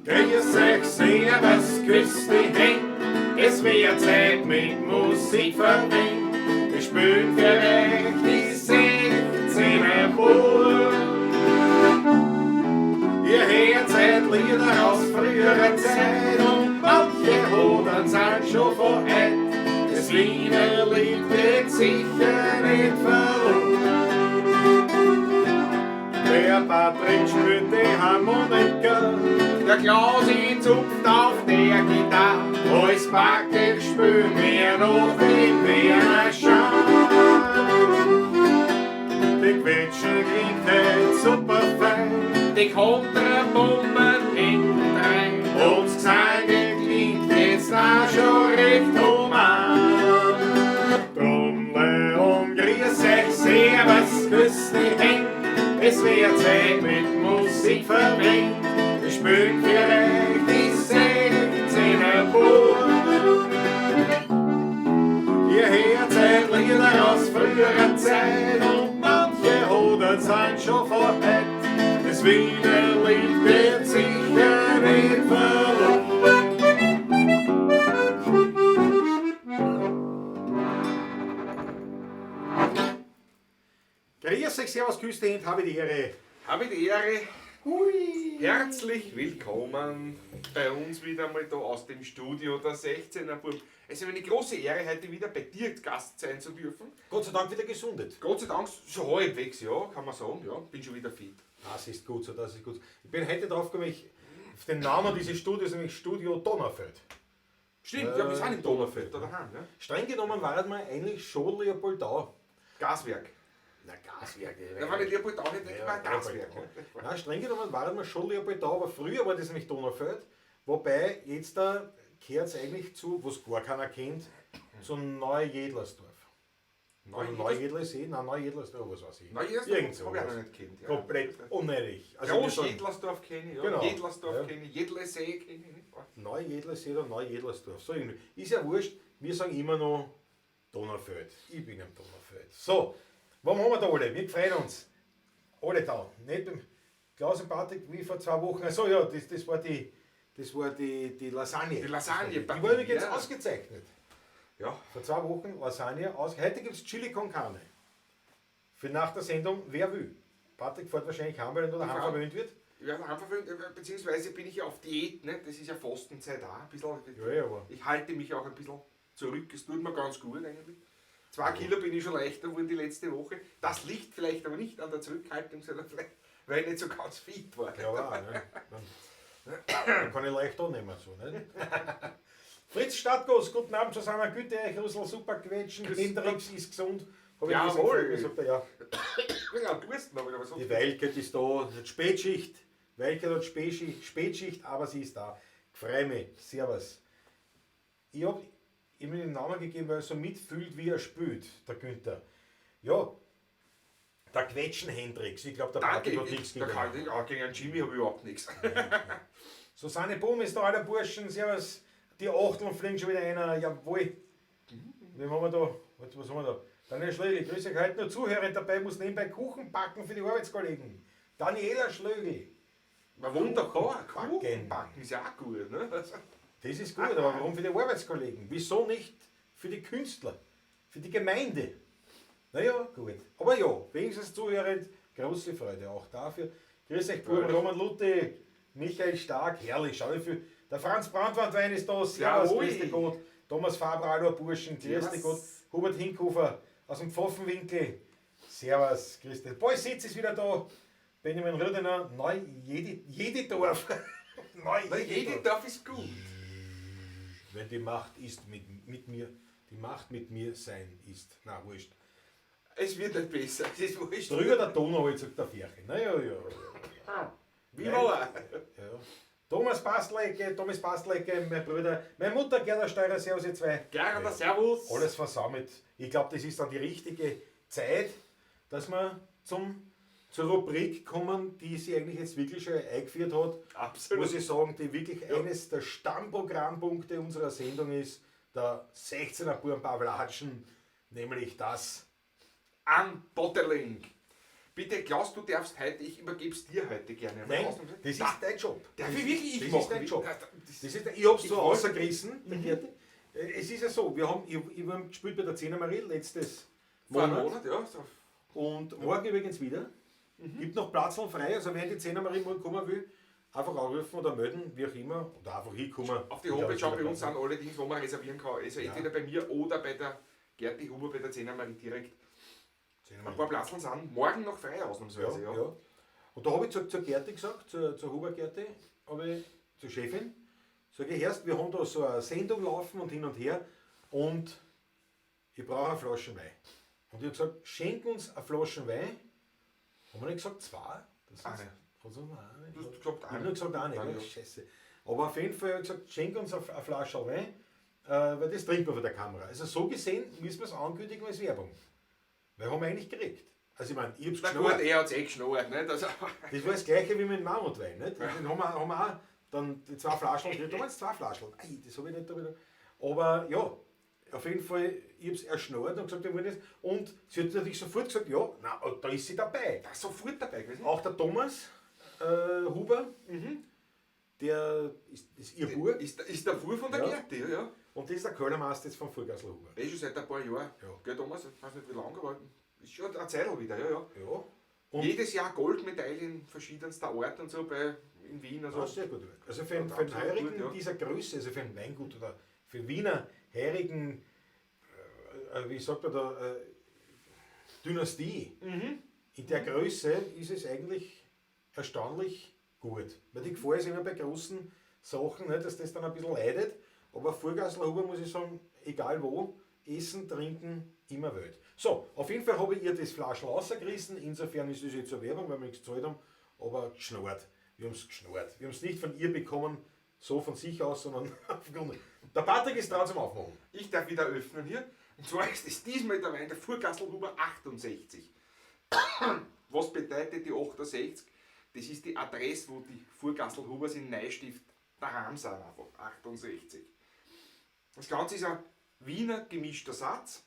Grüß euch, servus, küss die Händ. Es wird Zeit mit Musik verwöhnt. Wir spielen für euch die 16er Bub. Ihr hört seit Lieder aus früherer Zeit und manche Hodern sind schon von heut. Das Wiener Lied geht sicher nicht verloren. Der Patrick spielt die Harmonika, der Klausi zupft auf der Gitarre. Als Backel spielen wir noch den Werner Schein. Die Quetschen klingt heut super fein. Die Kontrabomben hintendrein. Und das Gesang klingt jetzt auch schon recht human. Drum und grüß euch, servus, küss die Händ. Es wird Zeit mit Musik verwöhnt. Wir spielen für euch die 16er Bub. Ihr hört seit Lieder aus früherer Zeit und manche Hodern sind schon vor heut. Das Wiener Lied wird sicher nicht verloren. Grüß euch, servus, küss die Hand, habe die Ehre. Habe die Ehre. Hui. Herzlich willkommen bei uns wieder mal da aus dem Studio der 16er Bub. Es ist mir eine große Ehre, heute wieder bei dir Gast sein zu dürfen. Gott sei Dank wieder gesundet. Gott sei Dank so halbwegs, ja, kann man sagen, ja, bin schon wieder fit. Das ist gut so, das ist gut. Ich bin heute drauf gekommen, auf den Namen dieses Studios, nämlich Studio Donaufeld. Stimmt, ja, wir sind im Donaufeld, da daheim, ne? Streng genommen waren wir eigentlich schon Leopoldau. Gaswerk. Na, Gaswerk. Da war nicht Leopoldau, nicht Ja, war Gaswerk. Leopoldau. Nein, streng genommen waren wir schon Leopoldau, aber früher war das nämlich Donaufeld. Wobei, jetzt da gehört es eigentlich zu, was gar keiner kennt, zu Neujedlersdorf. Neujedlersee? Nein, Neujedlersdorf, was weiß ich. Neujedlersdorf Irgend habe ich auch noch sowas. nicht kennt. Ja. Komplett unnötig. Also wir sagen Groß-Jedlersdorf kenne ich, ja. Genau. Jedlersdorf Ja. kenne ich, Jedlesee kenne ich. Nicht? Neujedlersee oder Neujedlersdorf. So irgendwie. Ist ja wurscht, wir sagen immer noch Donaufeld. Ich bin am Donaufeld. So, warum haben wir da alle? Wir freuen uns. Alle da. Nicht beim Klaus und Patrick wie vor 2 Wochen. Achso, ja, das war die Lasagne. Die Lasagne, Die war übrigens ja. ausgezeichnet. Ja. Vor 2 Wochen Lasagne aus. Heute gibt's Chili con Carne. Für nach der Sendung, wer will. Patrick fährt wahrscheinlich heim, weil er nur daheim Ja. verwöhnt wird. Ja, daheim verwöhnt, beziehungsweise bin ich ja auf Diät, ne? Das ist ja Fastenzeit auch ein bisschen. Ja, ja, aber Ich halte mich auch ein bisschen zurück, es tut mir ganz gut eigentlich. 2 Kilo bin ich schon leichter geworden die letzte Woche. Das liegt vielleicht aber nicht an der Zurückhaltung, sondern vielleicht, weil ich nicht so ganz fit war. Ja, aber auch, ne? Dann kann ich leicht annehmen. So, ne? Fritz Stadtgos, guten Abend zusammen. Güte, euch, Rüssel, super quetschen. Grüß Hendrix ist gesund. Hab ich Jawohl. gesagt, sagt er, ja. Ja, du bist noch, aber so. Die Weilkett ist da, die Spätschicht. Weilkett hat Spätschicht, aber sie ist da. Freu mich. Servus. Ich hab ihm den Namen gegeben, weil er so mitfühlt, wie er spült, der Günther. Ja, der Quetschen-Hendrix. Ich glaub, der Danke, Patrick hat nichts da gegen kann ihn. ich, ja, gegen einen Jimmy hab ich überhaupt nichts. Susanne Bohm ist da, aller Burschen, servus. Die Achteln fliegen schon wieder einer, jawohl. Wen haben wir da? Was haben wir da? Daniel Schlögl, grüß euch heute nur Zuhörer dabei, muss nebenbei Kuchen backen für die Arbeitskollegen. Daniela Schlögl. Na wunderbar, Kuchen Kuchen backen ist ja auch gut, ne? Das ist gut, aber warum für die Arbeitskollegen? Wieso nicht für die Künstler? Für die Gemeinde? Naja, gut. Aber ja, wenigstens zuhörend, große Freude auch dafür. Grüß euch, Buben, Freude. Roman Lutte, Michael Stark, herrlich, schau wie viel. Der Franz Brandwandwein ist da, servus, Jawohl. grüß dich Gott. Thomas Faber, hallo Burschen, grüß dich Gott. Servus. Hubert Hinkhofer aus dem Pfaffenwinkel, servus, grüß dich. Paul Sitz ist wieder da, Benjamin Rüdener, Neu-Jedidorf. Neu-Jedidorf ist gut. Wenn die Macht ist mit mir, die Macht mit mir sein ist. Na, wurscht. Es wird nicht besser, es ist wurscht. Drüber der Donau, jetzt sagt der Ferche. Na ja, ja, ja. Wie war er? Ja. Thomas Bastlecke, Thomas Bastlecke, mein Bruder, meine Mutter Gerda Steirer, servus ihr zwei. Gerda, servus. Alles versammelt. Ich glaub, das ist dann die richtige Zeit, dass wir zur Rubrik kommen, die sie eigentlich jetzt wirklich schon eingeführt hat. Absolut. Muss ich sagen, die wirklich Ja. eines der Stammprogrammpunkte unserer Sendung ist, der 16er Buam Pawlatschen, nämlich das Unbottling. Bitte, Klaus, du darfst heute, ich übergebe es dir heute gerne. Nein, das ist dein Job. Darf ich wirklich ich das machen? ist dein Job. Das, Das ist, ich hab's Ich zwar wollte- rausgerissen, der Gerti. Es ist ja so, wir haben, ich hab gespielt bei der Zehner Marie letztes vor einem Monat. Monat, ja. So. Und morgen übrigens wieder. Gibt noch Platzl frei, also wer in die Zehner Marie morgen kommen will, einfach anrufen oder melden, wie auch immer, oder einfach hinkommen. Auf die Ich glaub, Homepage es auch wird bei uns passen. sind alle Dings, wo man reservieren kann. Also Ja. entweder bei mir oder bei der Gerti Huber, bei der Zehner Marie direkt. Zehner Ein Marie. paar Platzl sind morgen noch frei, ausnahmsweise. Ja, Ja, ja. Und da habe ich zur Gerti gesagt, zur Huber Gerti, habe ich, zur Chefin, sage ich, erst, wir haben da so eine Sendung laufen und hin und her und ich brauche eine Flasche Wein. Und ich habe gesagt, schenk uns eine Flasche Wein. Haben wir nicht gesagt, zwei? Das ist, Eine. Also, nein, Du hast gesagt, ich habe eine. nur gesagt, eine, Eine, gell? ja. Scheiße. Aber auf jeden Fall habe ich gesagt, schenk uns eine Flasche Wein, weil das trinkt man vor der Kamera. Also so gesehen müssen wir es ankündigen als Werbung. Weil haben wir eigentlich gekriegt. Also ich meine, ich hab's Na geschnurrt. gut, er hat es eh geschnurrt. Nicht? Also, Das war das gleiche wie mit dem Mammutwein. Nicht? Den haben wir auch dann die zwei Flaschen gekriegt. Da waren es zwei Flaschen. Ei, das habe ich nicht da wieder. Aber ja, auf jeden Fall, ich habe es erschnurrt und gesagt, wir wollen das. Und sie hat natürlich sofort gesagt, ja, na, da ist sie dabei. da ist sofort dabei gewesen. Auch der Thomas Huber, der ist ihr Bub. Ist der Fuhr von der Ja. Gerti, ja, ja. Und das ist der Kölnermeister jetzt von Vorgassl Huber. Der ist schon seit ein paar Jahren. Ja. Gell, Thomas? Ich weiß nicht wie lange, aber ist schon eine Zeit wieder, ja, ja. Ja. Und Jedes Jahr Goldmedaillen verschiedenster Art und so bei, in Wien. Also Ja, sehr gut. Also für einen, Ja, für einen absolut Heurigen gut, ja. dieser Größe, also für ein Weingut oder für Wiener Heurigen, wie sagt man da, Dynastie, Mhm. in der Größe ist es eigentlich erstaunlich gut. Weil die Gefahr ist immer bei großen Sachen, ne, dass das dann ein bisschen leidet. Aber Vorgassler Huber muss ich sagen, egal wo, essen, trinken, immer Welt. So, auf jeden Fall habe ich ihr das Flaschel rausgerissen. Insofern ist es jetzt eine Werbung, weil wir nichts gezahlt haben, aber geschnurrt. Wir haben es geschnurrt. Wir haben es nicht von ihr bekommen, so von sich aus, sondern aufgrund. Der Patrick ist dran zum Aufmachen. Ich darf wieder öffnen hier. Und zwar ist es diesmal der Wein der Vorgasselhuber 68. Was bedeutet die 68? Das ist die Adresse, wo die Vorgasselhubers in Neustift daheim sind, einfach. 68. Das Ganze ist ein Wiener gemischter Satz.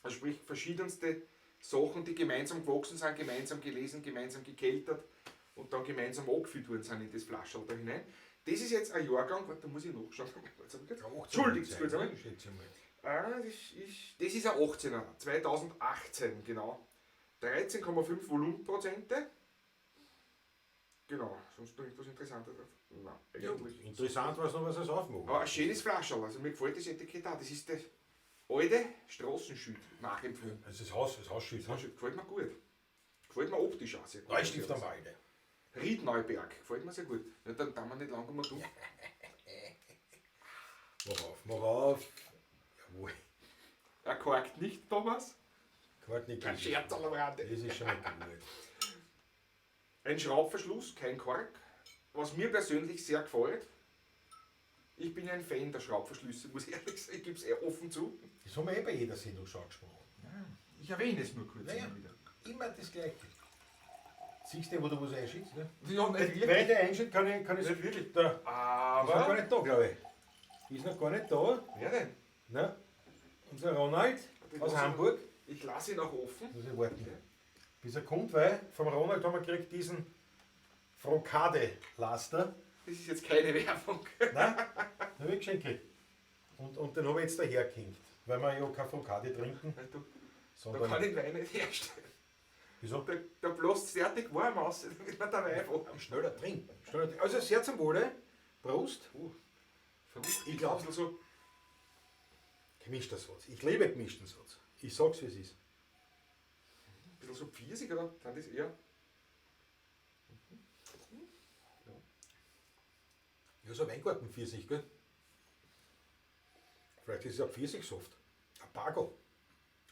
Also sprich verschiedenste Sachen, die gemeinsam gewachsen sind, gemeinsam gelesen, gemeinsam gekeltert und dann gemeinsam angefüllt worden sind in das Flascherl da hinein. Das ist jetzt ein Jahrgang, warte, da muss ich nachschauen. Entschuldigt, kurz einmal. Schätze ich mal. Ah, das ist ein 18er, 2018, genau. 13,5 Volumenprozente. Genau, sonst noch irgendwas Interessantes drauf? Nein, eigentlich. Interessant war es noch, was es aufmachen. Aber ein schönes Flascherl, also mir gefällt das Etikett auch. Das ist das alte Straßenschild nachempfunden. Das ist das Hausschild. Ne? Straßenschild gefällt mir gut. Gefällt mir optisch auch sehr gut. Neustift am Walde. Riedneuberg, gefällt mir sehr gut. Ja, dann darf man nicht lange mehr tun. Mach auf, mach auf. Jawohl. Er korkt nicht, Thomas. Quark nicht. Ein Scherz am Rande. Das ist schon mal gut. Ein Schraubverschluss, kein Kork. Was mir persönlich sehr gefällt. Ich bin ein Fan der Schraubverschlüsse, muss ich ehrlich sagen. Ich gebe es eher offen zu. Das haben wir eh bei jeder Sendung schon angesprochen. Ich erwähne es nur kurz Naja. immer wieder. Immer das Gleiche. Siehst du, wo du was einschießt? Ne? Ja, nicht wirklich. Während der einschießt, kann ich Nicht wirklich. Da. Ist noch gar Aber. nicht da, glaube ich. Ist noch gar nicht da. Wer denn? Ne? Unser Ronald Den aus lass ich- Hamburg. Ich lasse ihn auch offen. Muss ich warten, bis er kommt, weil vom Ronald haben wir gekriegt diesen Frokade-Laster. Das ist jetzt keine Werbung. Nein, den habe ich geschenkt gekriegt. Und den habe ich jetzt dahergehängt, weil wir ja kein Frokade trinken. Weil du, da Sondern, kann ich Wein nicht herstellen. wieso? Da bläst fertig warm aus, dann wird mir der Wein warm. Schneller trinken. Schneller trinken. Also sehr zum Wohle. Prost. Verrückt. Ich glaub- Ein bisschen so. Gemischter Satz. Ich liebe gemischten Satz. Ich sag's, wie es ist. Ein bisschen so Pfirsich, oder? Sind das eher? Ja, so ein Weingartenpfirsich, gell? Vielleicht ist es ein Pfirsichsaft. Ein Pago.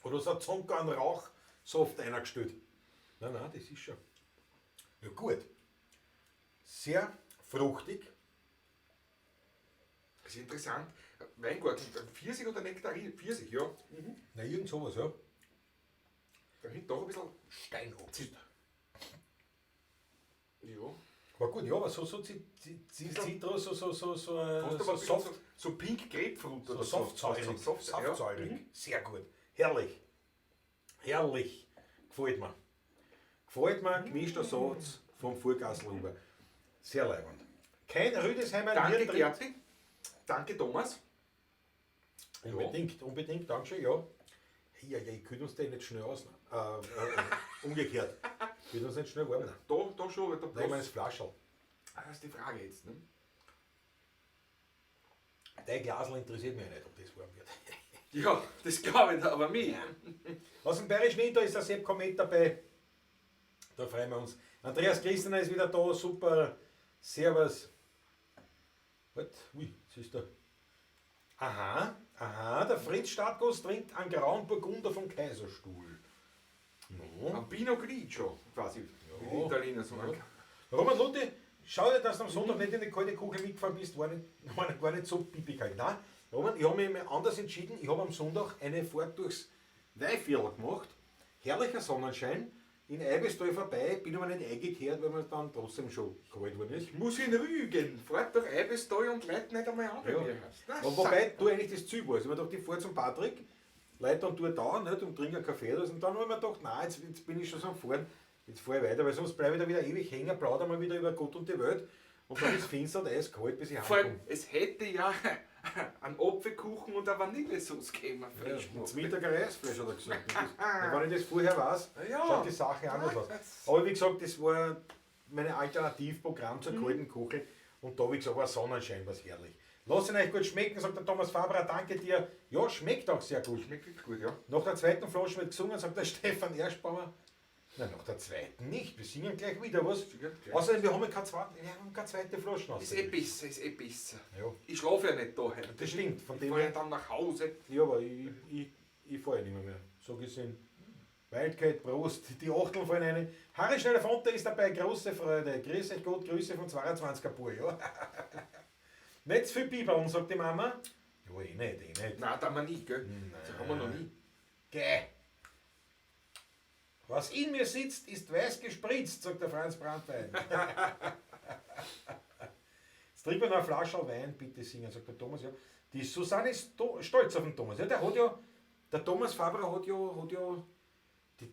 Oder so ein Zonka an Rauchsaft eingestellt. Nein, nein, das ist schon. Ja, gut. Sehr fruchtig. Das ist interessant. Weingarten, Pfirsich oder Nektarine? Pfirsich, ja. Na, irgend sowas, ja. Da hinten doch ein bisschen. Steinobst. Ja. War gut, ja, aber so, so Zitrus, so, so, so, so, Fast aber so ein bisschen soft, so, so pink Grapefruit so oder softsäurig. So soft, ja. Saftsäurig. Sehr gut. Herrlich. Herrlich. Gefällt mir. Gefällt mir, gemischter Satz vom Furgasselhuber. Sehr leibend. Kein Rüdesheimer Danke, Nier Gerti. Danke, Thomas. Unbedingt, unbedingt, Dankeschön, ja. Ja, ja, ich könnte uns den nicht schnell aus. Umgekehrt. Könnte uns nicht schnell warm. Nein, Da schon, weil da ich meine das bloß. Flascherl. Ah, das ist die Frage jetzt. Ne? Dein Glasl interessiert mich ja nicht, ob das warm wird. Ja, das glaube ich, aber mich. Aus dem Bayerischen Inter ist der Sepp Komet dabei. Da freuen wir uns. Andreas Christener ist wieder da, super. Servus. Halt, ui, jetzt ist der. Aha, aha, der Fritz Stadtgast trinkt einen grauen Burgunder vom Kaiserstuhl. No. Ein Pinot Grigio, quasi. Wie die Italiener sagen. Ja. Roman Luthi, schau dir, dass du am Sonntag nicht in die kalte Kugel mitgefahren bist, war nicht so pipi kalt. Nein, Roman, ich habe mich mal anders entschieden. Ich habe am Sonntag eine Fahrt durchs Weihviertel gemacht. Herrlicher Sonnenschein. In Eibestal vorbei, bin aber nicht eingekehrt, weil mir dann trotzdem schon kalt geworden ist. Ich muss ihn rügen. Fahrt durch Eibestal und Leute nicht einmal an bei Ja. mir. Na, Und wobei du eigentlich das Ziel warst. Ich habe mir gedacht, ich fahre zum Patrick, Leute und tue da nicht, und trinke einen Kaffee oder so. Und dann habe ich mir gedacht, nein, jetzt bin ich schon so am Fahren, jetzt fahre ich weiter, weil sonst bleibe ich da wieder ewig hängen, plaudere mal wieder über Gott und die Welt. Und dann ist finster und eiskalt, bis ich Vor allem, heimkomme. es hätte ja einen Apfelkuchen und eine Vanillesauce gegeben. Ja, Frisch und gemacht. zum Mittag ein Reisfleisch, hat er gesagt. Und das, wenn ich das vorher weiß, Ja. schaut die Sache anders aus. Aber wie gesagt, das war mein Alternativprogramm zur kalten Kuchel. Und da, wie gesagt, war Sonnenschein, was herrlich. Lass ihn euch gut schmecken, sagt der Thomas Faberer, danke dir. Ja, schmeckt auch sehr gut. Schmeckt wirklich gut, ja. Nach der zweiten Flasche wird gesungen, sagt der Stefan Erschbauer. Nein, nach der zweiten nicht. Wir singen gleich wieder, was? Singen gleich. Außerdem, wir haben ja keine zweite, Flasche. Ist eh besser, ist eh besser. Ja. Ich schlafe ja nicht da heute. Das stimmt, von Ich dem fahre ja her. dann nach Hause. Ja, aber ich fahre ja nicht mehr. So gesehen. Wildcat, Prost, die Achteln fallen rein. Harry Schneider-Fonte ist dabei, große Freude. Grüß euch Gott, Grüße von 22er Bur, ja. Nicht zu viel Bibeln, sagt die Mama. Ja, eh nicht, eh nicht. Nein, da wir nie, gell? Das haben wir noch nie. Geh. Was in mir sitzt, ist weiß gespritzt, sagt der Franz Brandwein. Jetzt trinken wir noch eine Flasche Wein, bitte singen, sagt der Thomas. Ja. Die Susanne ist stolz auf den Thomas. Ja, der hat ja, der Thomas Faber hat ja die,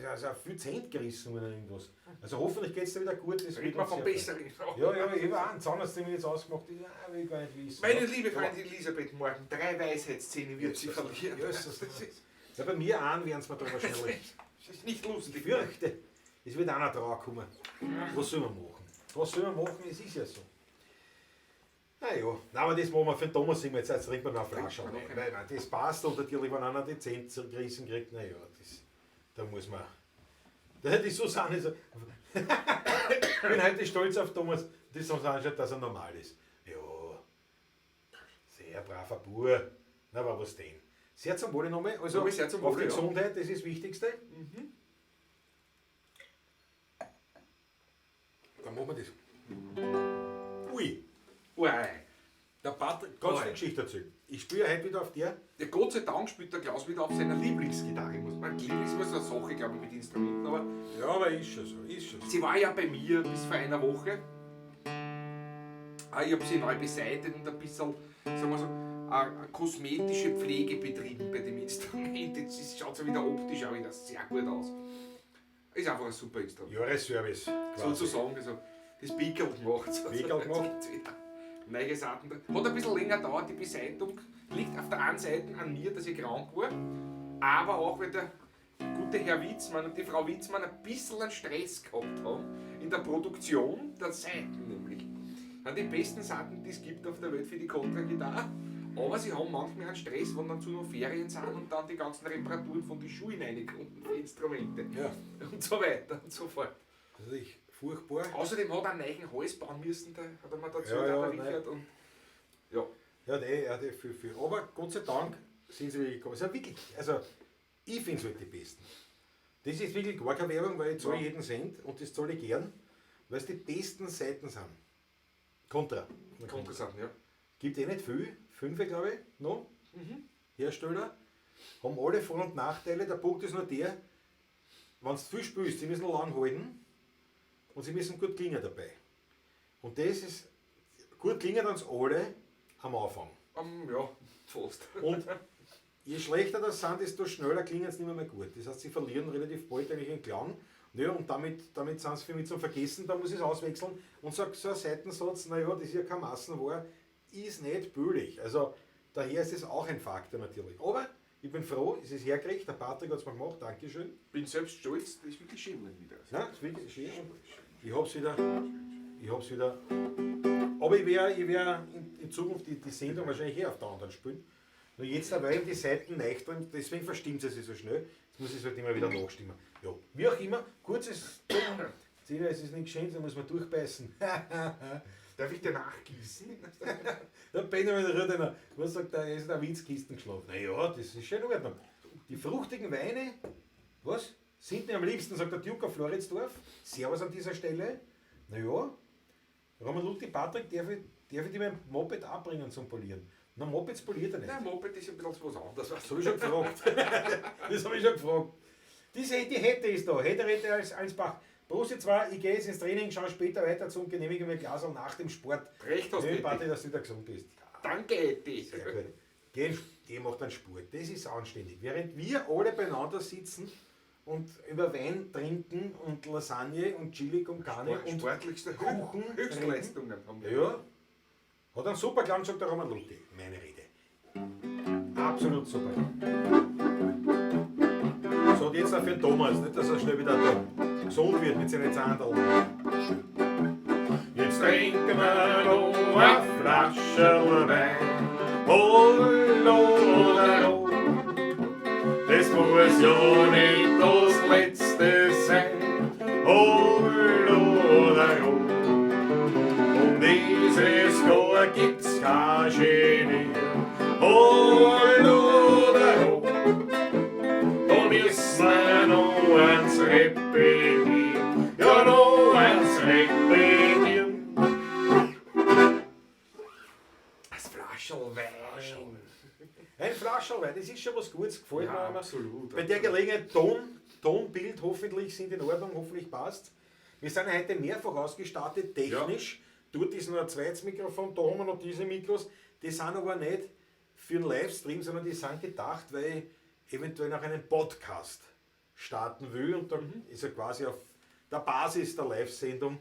also viel Zehnt gerissen oder irgendwas. Also hoffentlich geht es dir wieder gut. Das Reden wird wir uns vom sehr freuen. Besseren. Ja, ja, ich war auch ein Zahnarzt, den ich jetzt ausgemacht habe. Ja, will ich gar nicht wissen. Meine liebe Freundin Elisabeth, morgen 3 Weisheitszähne wird sie verlieren. Jesus. Das ist, Ja, bei mir an werden sie mir da wahrscheinlich. das ist nicht lustig. Ich fürchte, es wird einer drauf kommen. Was soll man machen? Was soll man machen? Es ist ja so. Naja, nein, aber das machen wir für den Thomas immer jetzt, jetzt trinkt man noch eine Flasche. Trinkt man noch Weil, nein, das passt und natürlich, wenn einer die Zähne gerissen kriegt, naja, das, da muss man. Da die Susanne so. Ich bin heute stolz auf Thomas, die Susanne schaut, dass er normal ist. Ja, sehr braver Bub. Na, aber was denn? Sehr zum Wohle nochmal. Also, Nochmal sehr zum auf Wohle, die ja. Gesundheit, das ist das Wichtigste. Dann machen wir das. Ui, Ui. der Patrick, kannst du Ui. die Geschichte erzählen? Ich spiele heute wieder auf der. Ja, Gott sei Dank spielt der Klaus wieder auf seiner Lieblingsgitarre. Muss man, Lieblings ist immer so eine Sache, glaube ich, mit Instrumenten. Aber Ja, aber ist schon so, ist schon so. sie war ja bei mir bis vor einer Woche. Ich habe sie neu beseitigt und ein bisschen, sagen wir so, eine kosmetische Pflege betrieben bei dem Instrument. Jetzt schaut es wieder optisch auch wieder sehr gut aus. Ist einfach ein super Instrument. Jahresservice. quasi. Sozusagen, also das Pickerl gemacht. Pickerl gemacht. Jetzt wieder Neue Seiten. Hat ein bisschen länger gedauert, die Beseitung. Liegt auf der einen Seite an mir, dass ich krank war, aber auch, weil der gute Herr Witzmann und die Frau Witzmann ein bisschen einen Stress gehabt haben in der Produktion der Saiten nämlich. Das sind die besten Saiten, die es gibt auf der Welt für die Kontragitarre. Aber sie haben manchmal einen Stress, wenn dann zu noch Ferien sind und dann die ganzen Reparaturen von den Schulen reinkommen, die Instrumente Ja, und so weiter und so fort. das ist echt furchtbar. Außerdem hat er einen neuen Hals bauen müssen, da hat er mir dazu Ja, ja, der Richard. Und ja, Ja, die, ja, die viel, viel. Aber Gott sei Dank sind sie wirklich gekommen. Es sind wirklich, also ich finde es halt die besten. Das ist wirklich gar keine Werbung, weil ich zahle Ja. jeden Cent und das zahle ich gern, weil es die besten Seiten sind. Kontra. Kontrasachen, ja. Gibt eh nicht viel, 5 glaube ich, noch. Hersteller. Haben alle Vor- und Nachteile. Der Punkt ist nur der, wenn du viel spielst, sie müssen lang halten und sie müssen gut klingen dabei. Und das ist, gut klingen dann alle am Anfang. Ja, fast. Und je schlechter das sind, desto schneller klingen sie nicht mehr gut. Das heißt, sie verlieren relativ bald eigentlich den Klang. Ja, und damit sind sie für mich zum Vergessen, da muss ich es auswechseln. Und so ein Seitensatz, naja, das ist ja keine Massenware, ist nicht billig. Also daher ist es auch ein Faktor natürlich. Aber ich bin froh, es ist hergekriegt, der Patrick hat es mir gemacht, Dankeschön. Bin selbst stolz, das ist wirklich schön wieder. Ja, das ist wirklich schön. Ich hab's wieder. Ich hab's wieder. Aber ich werde in Zukunft die Sendung wahrscheinlich eh auf der anderen spielen. Nur jetzt dabei die Seiten leicht drin, deswegen verstimmt sie sich so schnell. Jetzt muss ich es halt immer wieder nachstimmen. Ja, wie auch immer, kurzes. Seht ihr, es ist nicht geschehen, da muss man durchbeißen. Darf ich dir nachgießen? Der Benjamin Rüdener, was sagt der, er ist in der Winzkiste geschlafen. Naja, das ist schon in Ordnung. Die fruchtigen Weine, was? Sind mir am liebsten, sagt der Duke auf Floridsdorf. Servus an dieser Stelle. Naja, Roman Luthi, Patrick, darf ich dir mein Moped abbringen zum Polieren? Na, Mopeds poliert er nicht. Nein, Moped ist ein bisschen was anderes. Das habe ich schon gefragt. Das habe ich schon gefragt. Diese die Hätte ist da. Hätte als Bach. Prost zwar, ich gehe jetzt ins Training, schaue später weiter zu und genehmige mir Glas nach dem Sport. Recht hast du, Party, dass du wieder gesund bist. Danke, Eti. Sehr gut. Geh macht einen Sport. Das ist anständig. Während wir alle beieinander sitzen und über Wein trinken und Lasagne und Chili con Carne und sportlichste Kuchen. Höchstleistungen haben wir. Ja. Hat einen super Klang, sagt der Roman Luthi. Meine Rede. Absolut super. So, und jetzt auch für den Thomas, nicht, dass er schnell wieder da gesund wird mit seinen Zahndeln. Jetzt trinken wir noch eine Flasche Wein. Holodero. Das muss ja nicht das Letzte sein. Holodero. Um dieses Jahr gibt's kein Genie. Holodero. Da müssen wir noch eins repetieren. Ja, noch eins repetieren. Das Flascherl Wein. Ein Flascherl Wein, das ist schon was Gutes, gefällt Ja, mir immer. absolut. Bei der Gelegenheit, Ton, Bild hoffentlich sind in Ordnung, hoffentlich passt. Wir sind heute mehrfach ausgestattet, technisch. Ja. Dort ist noch ein zweites Mikrofon, da haben wir noch diese Mikros. Die sind aber nicht für einen Livestream, sondern die sind gedacht, weil ich eventuell noch einen Podcast starten will. Und da ist er quasi auf der Basis der Live-Sendung.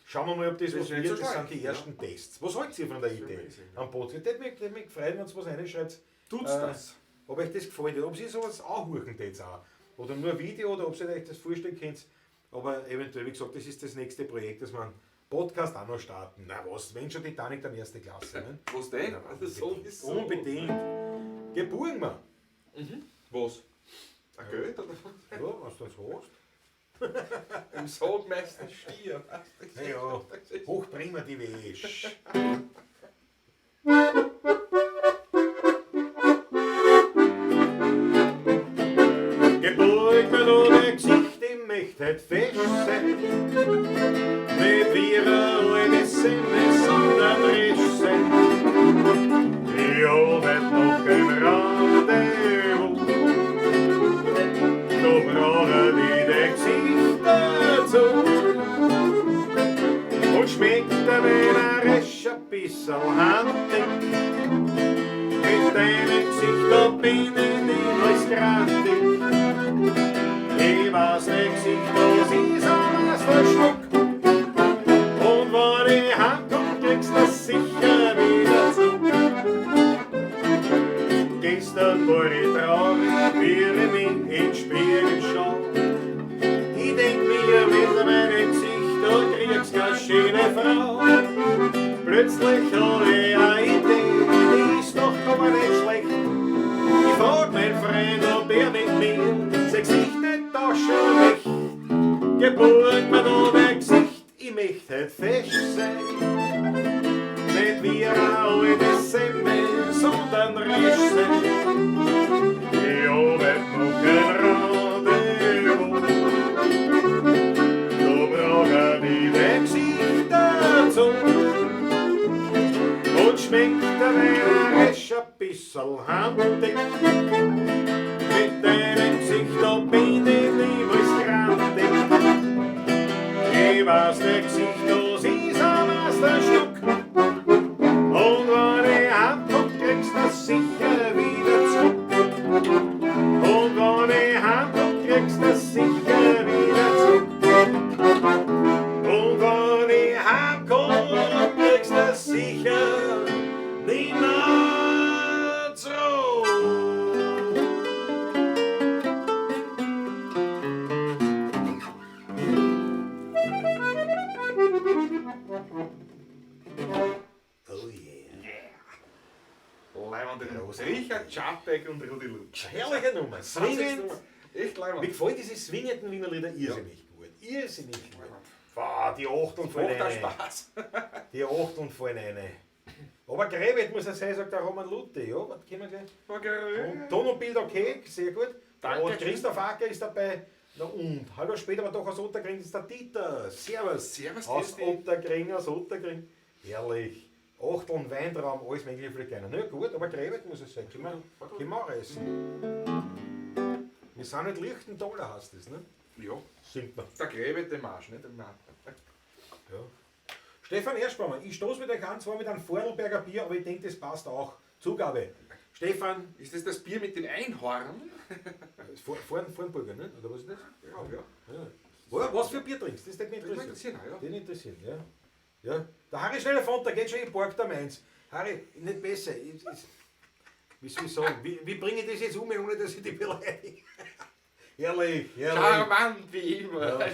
Schauen wir mal, ob das was wird. So das sind die ersten Tests. Was haltet ihr von der Idee am Podcast? Ich hätte mich gefreut, wenn ihr was reinschreibt. Tut's das? Ob euch das gefallen hat, ob ihr sowas auch hören jetzt auch. Oder nur Video, oder ob ihr euch das vorstellen könnt. Aber eventuell, wie gesagt, das ist das nächste Projekt, dass wir einen Podcast auch noch starten. Na was, wenn schon Titanic, dann erste Klasse. Ne? Was denn? Na, unbedingt. Unbedingt. Geburgen wir. Mhm. Was? Ein Geld oder was? Ja, was du das hast. Im Sog meistens Stier. Naja, hochbringen wir die Wäsche. Geburg mir da dein Gesicht, ich möcht heut fest sein. Nicht wie eine alte Semme, sondern frisch sein. Ich hab heut noch kein Rendezvous. Da brauche ich dein Gesicht dazu. Und schmeckt er, wenn er resch ein bisserl handig. Mit deinem Gesicht, da bin ich niemals grantig. Ich weiß nicht, Gesicht, das ist ein Meisterstück. Und wenn ich heimkomm, kriegst du das sicher wieder zurück. Gestern war ich traurig, wie ich mich in den Spiegel schau. Ich denk mir, mit meinem Gesicht, da kriegst keine schöne Frau. Plötzlich hab ich eine Idee, die ist doch gar nicht schlecht. Ich frag meinen Freund, ob er mit mir sein Gesicht nicht tauschen möchte. Geburg mir da dein Gesicht, ich möcht heut fest sein. Nicht wie eine alte Semme, sondern resch sein. Ich hab heut noch kein Rendezvous. Da brauch ich dein Gesicht dazu. Und schmeckt der Wein resch ein bisserl handig. Mit deinem Gesicht, da bin ich niemals grantig. Ich weiß, dein Gesicht, das ist ein Meisterstück. Und wenn ich heimkomm, kriegst du das sicher wieder zurück. Und wenn ich heimkomm, kriegst du das sicher wieder zurück. Oh yeah. Leiband. Großartig. Richard Czapek und Rudi Lutsch. Herrliche Nummer. Swingend. Echt Mir leibend. gefällt diese swingenden Wiener Lieder irrsinnig gut. Irrsinnig gut. Boah, die 8 und voll Macht auch eine. Spaß. Die 8 und voll eine. Aber Gräbet muss er sein, sagt der Roman Luthe. Ja, was können wir gleich? Und Ton und Bild okay, sehr gut. Danke. Und Christoph Acker ist dabei. Na und, halber später, aber doch aus Otterkring ist der Dieter. Servus. Servus, Aus grüß dich. Otterkring, aus Otterkring. Herrlich. Achteln, Weintraum, alles mögliche für die Kleinen. Na gut, aber Gräbet muss es sein. Können wir auch essen. Wir sind nicht Lichtentaler, heißt das, ne? Ja, Singt man. der Gräbe dem Arsch, nicht? Nein. Ja. Stefan Erschbaumer, ich stoße mit euch an, zwar mit einem Vorarlberger Bier, aber ich denke, das passt auch. Zugabe. Stefan, Ist das das Bier mit dem Einhorn? Vornburger, ne? Oder was ist das? Ja, ja. Ja. Was für Bier trinkst du? Das würde mich Das würde mich interessieren. interessieren, ja. Den interessieren, ja. Ja. Der Harry Schneller von, der geht schon in Park der Mainz. Harry, nicht besser. Wie soll ich sagen? Wie bringe ich das jetzt um, ohne dass ich die beleidige? Herrlich, herrlich. Charmant wie immer. Ja.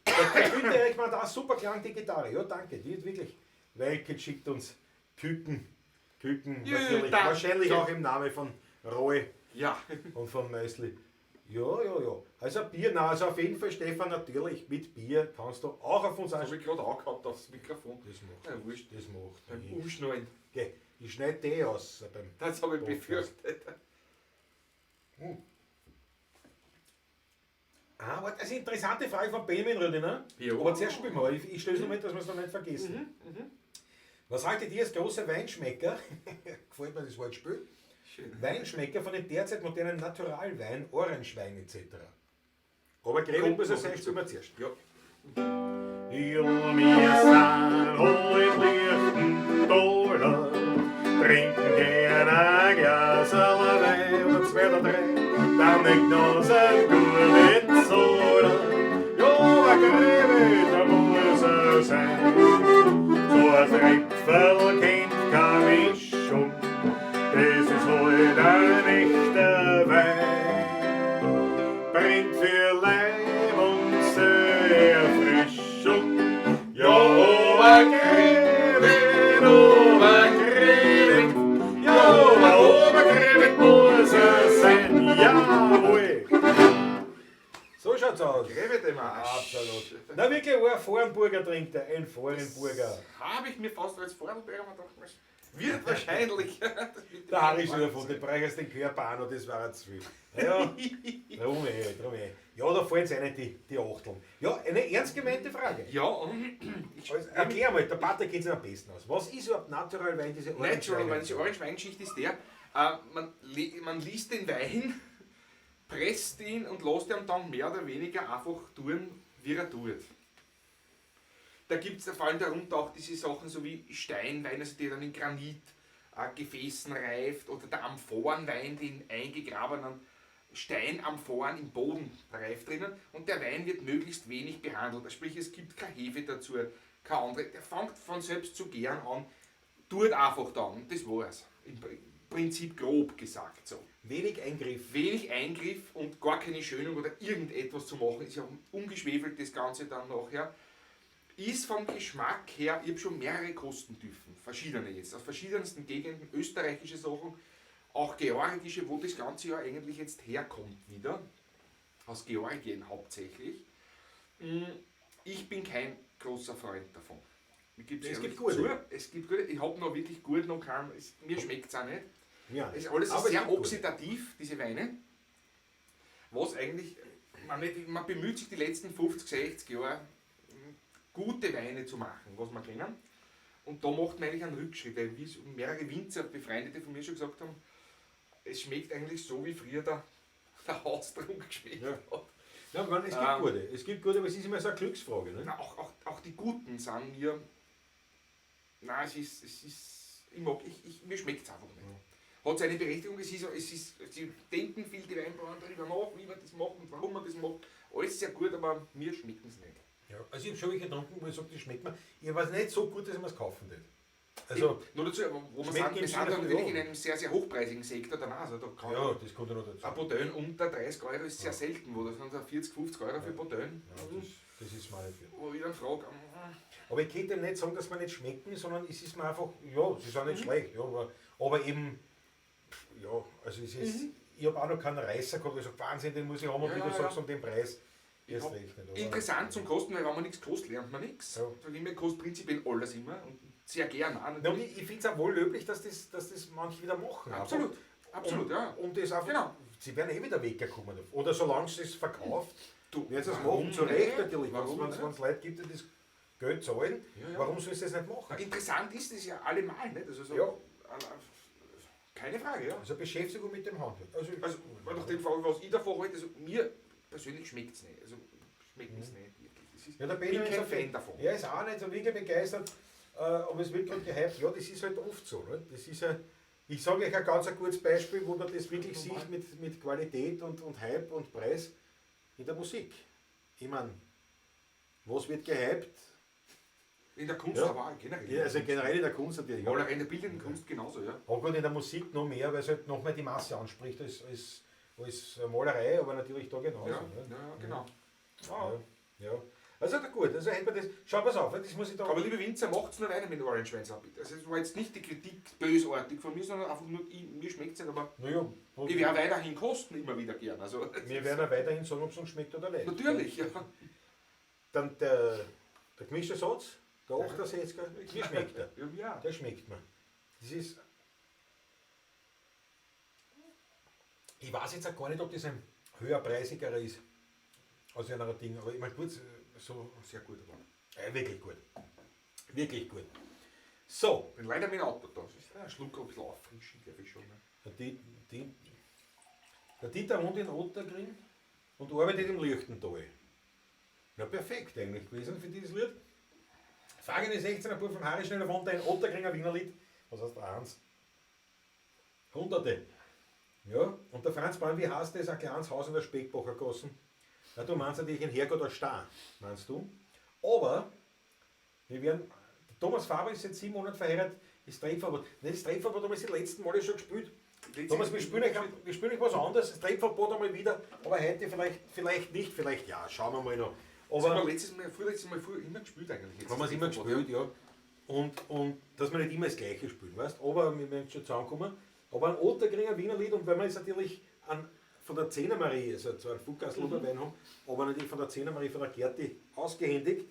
Der Günther Eichmann, da super klang die Gitarre. Ja, danke. Die ist wirklich. Welke schickt uns Küken. Küken, Ja, natürlich. danke. Wahrscheinlich auch im Namen von Roy Ja. und von Meisli. Ja, ja, ja. Also Bier, na, also auf jeden Fall, Stefan, natürlich, mit Bier kannst du auch auf uns Das habe anschauen. ich gerade auch gehabt aufs Mikrofon. Das macht Ja, wurscht. Das macht Beim nichts. Umschnallen. Geh, ich schneide die aus. Beim Das habe ich Podcast. befürchtet. Ah, warte, das ist eine interessante Frage von Benjamin Rüdi, ne? Ja. Aber zuerst spielen wir. Ich stelle es noch mit, dass wir es noch nicht vergessen. Was haltet ihr als großer Weinschmecker? Gefällt mir das Wortspiel. Schön. Weinschmecker von den derzeit modernen Naturalwein, Orangewein etc. Aber Gräben Kommt muss er noch sein, dazu. spielen wir zuerst. Ja. Ja, wir sind alle Lichtentaler, trinken gern ein Glas Wein oder zwei oder drei, dann nicht noch ein gutes Soda. Ja, aber Gräbe, da muss er sein. So ein Tripfel kennt keine Mischung, das ist halt ein echter Wein. Bringt für Leib und Seele Erfrischung. Ja, Obergräben, Obergräben, ja, Obergräben muss es sein, jawohl. So schaut's aus. Gräbe dem Arsch. Absolut. Na wirklich, ein Vorenburger trinkt er, ein Vorenburger. Habe ich mir fast als Vorarlberger gedacht, was wird wahrscheinlich. Der Harry ist wieder von, den brauchst den Körper auch noch, das war zu viel. Ja, drum eh, drum eh. Ja, da fallen es nicht die Achteln. Ja, eine ernst gemeinte Frage. Ja, und ich Also, erklär mal, der Patrick kennt sich am besten aus. Was ist überhaupt Natural Wein, diese Orange Natural Wein, diese Orange Wein-Geschichte ist der, man liest den Wein, presst ihn und lässt ihn dann mehr oder weniger einfach tun, wie er tut. Da gibt es vor allem darunter auch diese Sachen so wie Steinwein, also die dann in Granit Gefäßen reift, oder der Amphorenwein, den eingegrabenen Steinamphoren im Boden reift drinnen, und der Wein wird möglichst wenig behandelt. Sprich, es gibt keine Hefe dazu, keine andere. Der fängt von selbst zu gären an, tut einfach dann, und das war's. Im Prinzip grob gesagt so. Wenig Eingriff. Wenig Eingriff und gar keine Schönung oder irgendetwas zu machen, ist ja ungeschwefelt das Ganze dann nachher. Ist vom Geschmack her, ich habe schon mehrere kosten dürfen, verschiedene jetzt, aus verschiedensten Gegenden, österreichische Sachen, auch georgische, wo das Ganze ja eigentlich jetzt herkommt wieder, aus Georgien hauptsächlich. Ich bin kein großer Freund davon. Ich geb's Es gibt ehrlich gute. zu, es gibt gute. Ich hab noch wirklich gut noch keinen, mir schmeckt's auch nicht. Ja. Es ist alles Aber es sehr gibt gute. oxidativ, diese Weine. Was eigentlich, man bemüht sich die letzten 50, 60 Jahre, gute Weine zu machen, was wir kennen. Und da macht man eigentlich einen Rückschritt, weil wie es mehrere Winzer, Befreundete von mir schon gesagt haben, es schmeckt eigentlich so, wie früher der Haustrunk geschmeckt Ja. hat. Ja, man, es gibt gute. Es gibt gute, aber es ist immer so eine Glücksfrage. Ne? Na, auch die Guten sind mir. Nein, es ist, ich mag, mir schmeckt es einfach nicht. Hat seine Berechtigung, sie denken viel, die Weinbauern darüber nach, wie man das macht und warum man das macht. Alles sehr gut, aber mir schmecken es nicht. Ja, also ich habe schon welche getrunken, wo ich sage, das schmeckt mir. Ich weiß nicht so gut, dass ich mir es kaufen würde. Also, nur dazu, wo wir sind, wir sind natürlich in einem sehr, sehr hochpreisigen Sektor danach. Also da kann ja, das kommt ja noch dazu. Ein Bordell unter 30 Euro ist sehr selten, wo das sind 40, 50 Euro für Bordell. Ja, das ist mal nicht. Wo ich dann frage. Aber ich könnte nicht sagen, dass wir nicht schmecken, sondern es ist mir einfach, ja, sie sind nicht schlecht, ja, aber eben, ja, also es ist, ich habe auch noch keinen Reißer gehabt, ich sage, Wahnsinn, den muss ich haben, und wie du sagst, um den Preis. Recht nicht, interessant zum Kosten, weil wenn man nichts kostet, lernt man nichts. Ja. Sag ich mir, kostet prinzipiell alles immer und sehr gern auch. Na, und ich finde es auch wohl löblich, dass das manche wieder machen. Absolut, absolut, und, ja. Und das einfach, genau. Sie werden eh wieder weggekommen. Oder solange es es verkauft, werden sie es machen. Zu Recht natürlich, wenn es Leute gibt, die das Geld zahlen, warum soll sie das nicht machen? Na, interessant ist das ja allemal, nicht? Also so, ja. Keine Frage, ja. Also Beschäftigung mit dem Handwerk. Also nach dem Fall, was ich davon halte, also mir persönlich schmeckt es nicht. Also schmeckt es nicht wirklich. Das ist, ja, der Benjamin bin kein ist ein Fan davon. Er ist auch nicht so wirklich begeistert, aber es wird gerade gehypt. Ja, das ist halt oft so. Ne? Das ist ja, ich sage euch ein ganz ein gutes Beispiel, wo man das wirklich sieht mit Qualität und Hype und Preis in der Musik. Ich meine, was wird gehypt? In der Kunst, aber auch generell. Ja, also generell in der Kunst natürlich. Oder in der bildenden Kunst genauso, ja. Aber gut, in der Musik noch mehr, weil es halt noch mehr die Masse anspricht als Malerei, aber natürlich da genauso. Ja, ne? Ja, genau. Ja, ja. Also gut, also hätten wir das. Schau, pass auf, das muss ich da. Aber liebe Winzer, macht's nur weiter mit Orange Wines bitte. Also das war jetzt nicht die Kritik bösartig von mir, sondern einfach nur, mir schmeckt es nicht, aber naja, ich werde weiterhin kosten immer wieder gern. Also, wir werden auch weiterhin sagen, ob es uns schmeckt oder nicht. Natürlich, ja. Dann der gemischte Satz, der 68er, mir schmeckt er. Ja. Der schmeckt mir. Das ist. Ich weiß jetzt auch gar nicht, ob das ein höherpreisigerer ist als ein Ding, aber ich meine, gut, so sehr gut. Aber. Ja, wirklich gut. Wirklich gut. So. Bin leider mit dem Auto da. Das ist ein Schluck ein bisschen auffrischen, glaube ich schon. Ne? Der Dieter wohnt in Ottergring und arbeitet im Lichtental. Na, perfekt eigentlich gewesen für dieses Lied. Frage 16, ein Bub vom Harry Schneller wohnt in Ottergringer Wienerlied. Was heißt eins? Hunderte. Ja, und der Franz Bahn, wie heißt das? Ein kleines Haus in der Speckbacher Gassen. Na, du meinst natürlich in Herrgott als Star, meinst du? Aber wir werden. Thomas Faber ist seit 7 Monaten verheiratet, das Treffverbot. Nein, das Treffverbot haben wir das letzten Mal schon gespielt. Thomas, wir spielen euch was anderes, das Treffverbot einmal wieder, aber heute vielleicht nicht, vielleicht ja, schauen wir mal noch. Aber das haben wir letztes Mal immer gespielt eigentlich. Haben wir es immer gespielt, ja. Und dass wir nicht immer das Gleiche spielen, weißt du? Aber wir werden schon zusammenkommen. Aber ein Ottergringer Wiener Lied, und weil wir jetzt natürlich von der Zehner Marie, also zwar einen Fuhrgassl Wein haben, aber natürlich von der Zehner Marie, von der Gerti ausgehändigt,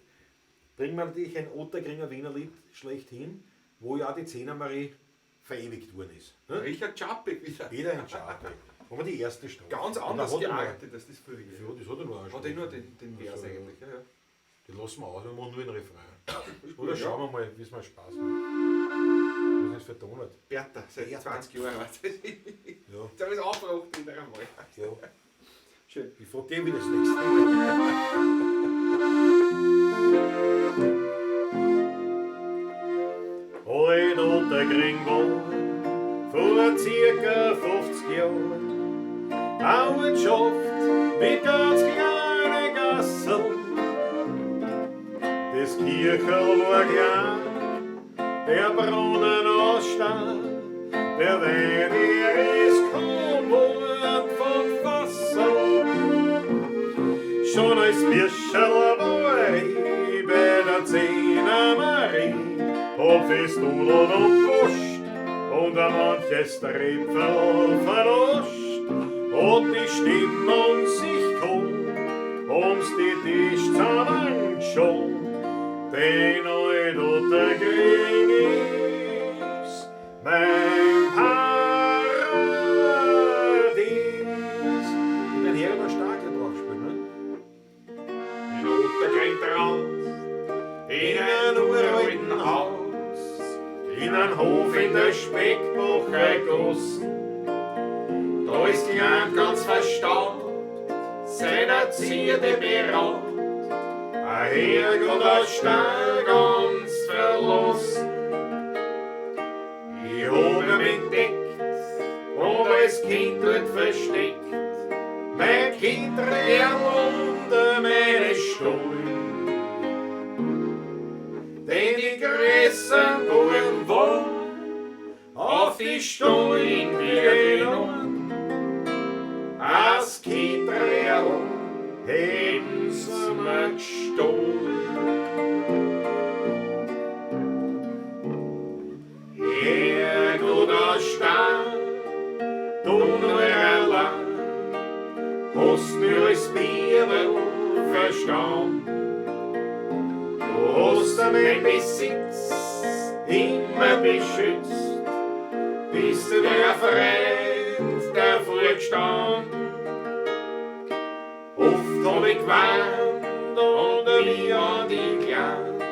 bringen wir natürlich ein Ottergringer Wiener Lied schlechthin, wo ja die Zehner Marie verewigt worden ist. Ne? Richard Czapek wieder. Wieder ein Czapek. Wo wir die erste Strophe. Ganz anders geartet als das früher. Ja, das hat er nur Hat er nur den Vers eigentlich, ja, ja. Die lassen wir aus, wir machen nur den Refrain. Oder schauen wir mal, wie es mal Spaß macht. Was ist für Donut? Bertha, seit 20 Jahren. Ja. Jetzt habe ich es aufgebracht wieder einmal. Ja. Schön. Ich frage dich wieder das nächste Mal. Alt Ottergring war vor circa 50 Jahren eine Ortschaft mit ganz kleinen Gassen. Das Kircherl war klein, der Brunnen aus Stein, der Wein, er ist kaum worden von Wasser. Schon als Birscherl war ich bei der Zehner Marie, hab Festudeln und Wurst und ein manches Tröpferl verloscht. Hat die Stimmung sich geholt, ums die Tisch zusammengeschoben. Denn alt Ottergring ist mein Paradies. Ich bin Herr der Starke drauf spielen, ne? In Ottergring traut, in einem uralten Haus, in einem Hof in der Speckbacher Gassen. Da ist jemand ganz verstaubt, seiner Zierde beraubt. Ein Herrgott, ein Stein ganz verlassen. Ich hab ihn entdeckt und als Kind dort versteckt. Mein Kind rennt unter meine Stuhl. Denn die größten Buben wollen gestohlen wird As Kindreal hätten's mir gestohlen. Herrgott, Stadt, du nur allein, hast nur als Bibel verstanden. Du hast mein Besitz immer beschützt, bist du der Freund davor gestanden. Oft hab ich gewarnt und mich an die gelernt,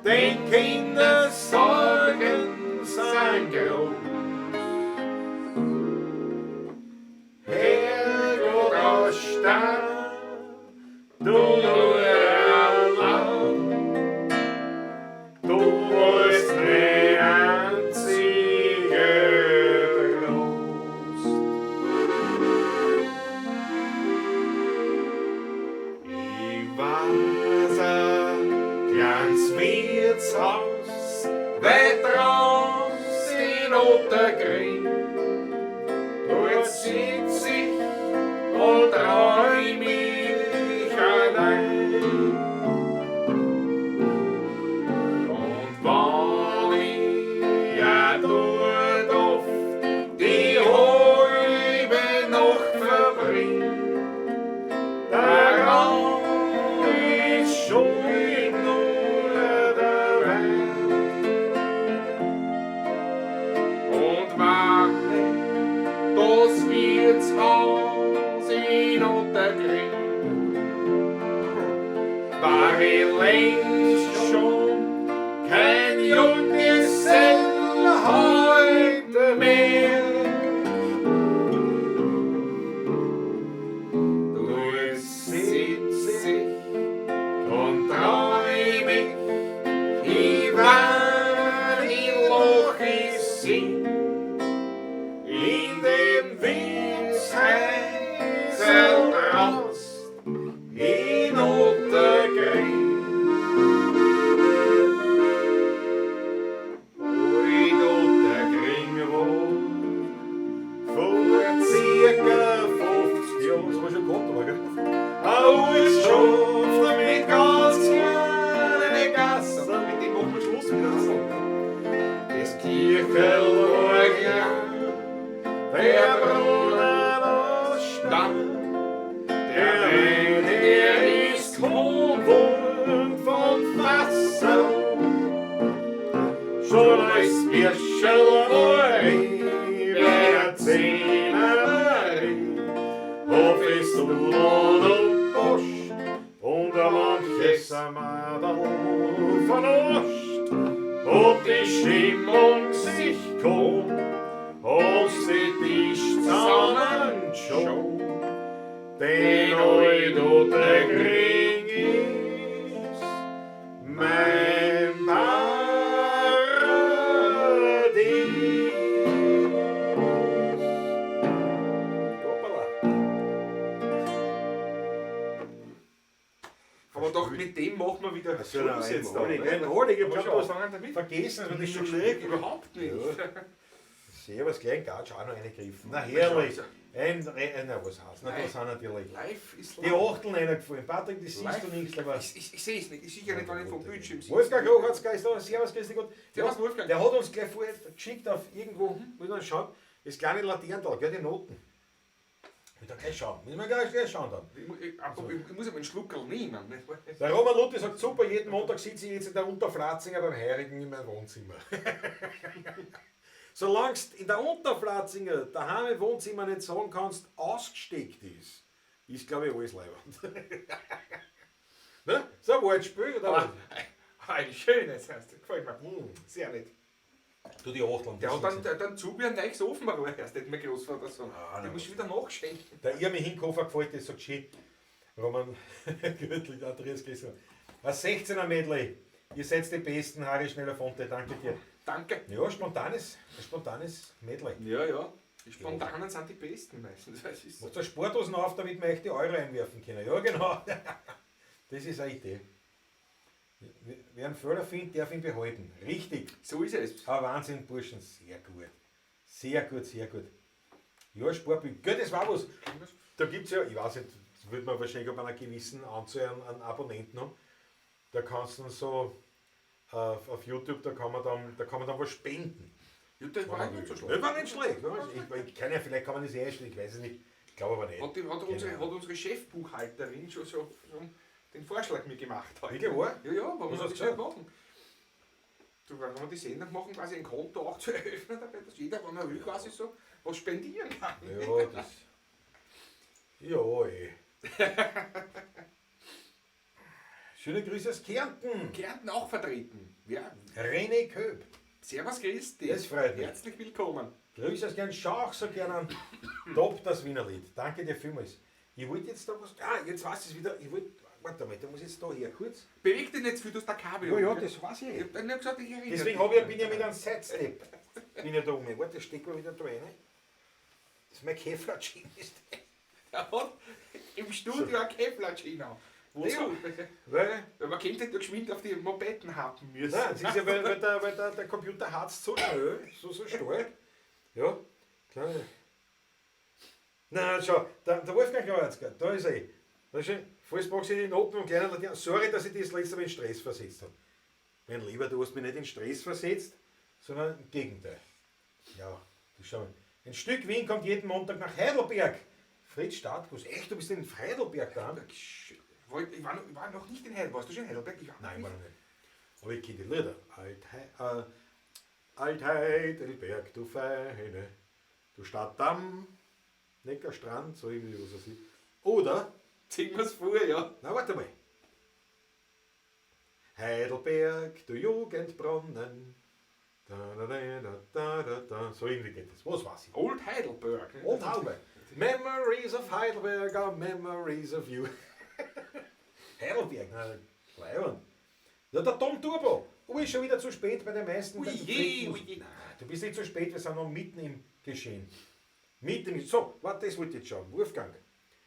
denn Kindersorgen sind groß. Herrgott, aus Stadt, du nur allein, du warst mein einziger Trost. Ich weiß ein kleines Wirtshaus, weit raus in Ottergring. Dort sitz ich und träum ich allein. Und wenn ich ja dort oft die halbe Nacht verbring, daran ist schuld nur der Wein. Und wahrlich, das Wirtshaus in Ottergring war ich längst schon kein Junggesell heute mehr. Dort sitz ich und träum ich, ich war in Lochissee, in dem Wirtshäusl draußen in Ottergring. Alt Ottergring war vor circa 50 Jahren, Das war schon gehabt, aber gell? ein Ortschaft mit ganz kleinen Gassen. Mit dem machen wir Schluss wieder. Das Kirchel war klein, der Brunnen aus Stein, der Wein, der ist gewohnt von Fassel. Schon als Birschel war ich bei der Zehnerei, hab ich so und Post und ein manches Madel vernascht. Und die Stimmung sich gehoben, als die Tisch zusammen schon. Den alt Ottergring ist mein Paradies. Hoppala. Aber doch, mit dem machen wir wieder Das ist ja Schluss jetzt da. einmalig, ne? einmalig. Ich Haben wir hab schon glaub, du hast angefangen damit? vergessen, dass wir das schon Nein, gespielt haben. überhaupt nicht. Ja. Servus, gleich ein Gatsch auch noch reingegriffen. Na herrlich. Na, was heißt? Na, da sind natürlich Live ist die live. Achteln reingefallen. Patrick, das siehst Live. du nicht, aber. Ich sehe es nicht. Ich sicher nicht, wenn ich vom Bildschirm sehe. Wolfgang Hochhartsgeist ist da. Servus, grüß dich Gott. Servus, Wolfgang. Der hat uns gleich vorher geschickt auf irgendwo, muss man schauen, das kleine Laternental, gell, die Noten. Müssen wir gleich schauen. Müssen wir gleich schauen dann. Ich muss aber einen Schluckerl nehmen. Nicht wahr? Der Roman Luthi sagt, super, jeden Montag sitze ich jetzt in der Unterflatzinger beim Heurigen in meinem Wohnzimmer. Solange du in der Unterflatzinger daheim im Wohnzimmer nicht sagen kannst, ausgesteckt ist, ist glaube ich alles leiwand. Ne? So ein Wortspiel, oder was? Ein schönes, heißt das. Gefällt mir. Sehr nett. Du die Achteln. Der das hat dann, sind- der, dann zu wie ein neues Ofenrohr erst, nicht mein Großvater sagen. Ah, Den nein. musst du wieder nachschenken. Der Irmi Hinkofer gefällt das, sagt schön. Roman Gürtel, Andreas Gessler. Ein 16er Medley. Ihr seid die Besten, Harry Schneller-Fonte, danke dir. Danke. Ja, spontanes Medley. Ja, ja. Die Spontanen sind die Besten meistens. Das ist so. Macht da Sportdosen auf, damit wir echt die Euro einwerfen können. Ja, genau. Das ist eine Idee. Wer einen Förder findet, darf ihn behalten. Richtig. So ist es. Aber Wahnsinn, Burschen, sehr gut. Sehr gut, sehr gut. Ja, Sparbild. Gell, das war was. Da gibt es ja, ich weiß nicht, das wird man wahrscheinlich ab einer gewissen Anzahl an Abonnenten haben. Da kannst du dann so auf YouTube, da kann man dann was spenden. Ja, das war nicht so schlecht. Das war nicht schlecht. Ich kann ja, vielleicht kann man das eh einstellen, ich weiß es nicht. Ich glaube aber nicht. Hat unsere Chefbuchhalterin schon so den Vorschlag mir gemacht heute. Wirklich wahr? Ja, ja, warum soll das nicht machen? Du, wenn wir die Sendung machen, quasi ein Konto auch zu eröffnen, dabei, dass jeder, wenn er will, quasi so was spendieren kann. Ja, das. Ja, eh. Schöne Grüße aus Kärnten. Kärnten auch vertreten. Ja. René Köp. Servus, grüß dich. Das freut mich. Herzlich willkommen. Grüße aus Kärnten. Schau auch so gerne an. Top, das Wienerlied. Danke dir vielmals. Ich wollte jetzt da was. Ah, jetzt weiß ich es wieder. Ich wollte. Warte mal, da muss ich jetzt da her kurz. Beweg dich nicht zu viel, du hast da Kabel. Ja, ja, das weiß ich. Ich hab dann gesagt, ich erinnere Deswegen hab ich, bin ich ja mit einem Sidestep. Bin ich da um. Warte, steck mal wieder da rein. Das ist mein Kevlar-Jeans. Der hat im Studio ein Kevlar-Jeans an. Wozu? Ja, weil man könnte ja geschwind auf die Mopetten happen müssen. Nein, das ist ja, weil der Computer harzt so schnell, so stark. Ja, klar. Nein, schau, der Wolfgang Kreuzger, da ist er. Da ist er. Falls magst du die Noten und kleinen Latein. Sorry, dass ich das letzte Mal in Stress versetzt habe. Mein Lieber, du hast mich nicht in Stress versetzt, sondern im Gegenteil. Ja, das schau mal. Ein Stück Wien kommt jeden Montag nach Heidelberg. Fritz Stadtguss. Echt, du bist in Heidelberg da? Ich war noch nicht in Heidelberg. Warst du schon in Heidelberg? Nein, ich war noch nicht. Aber ich kenne die Lieder. Alt Heidelberg, du Feine, du Stadt am Neckarstrand, so irgendwie, was weiß ich. Oder? Singen wir's vor, ja. Na, warte mal. Heidelberg, du Jugendbrunnen. Da, da, da, da, da, da. So irgendwie geht das. Was weiß ich? Old Heidelberg. Ne? Old Heidelberg. Memories of Heidelberg are memories of you. Heidelberg, na, Leibern. Ja, der Tom Turbo. Ui, schon wieder zu spät bei den meisten. Ui, je, ui, je. Nein, du bist nicht zu spät, wir sind noch mitten im Geschehen. Mitten im. So, warte, das wollte ich jetzt schauen. Wolfgang.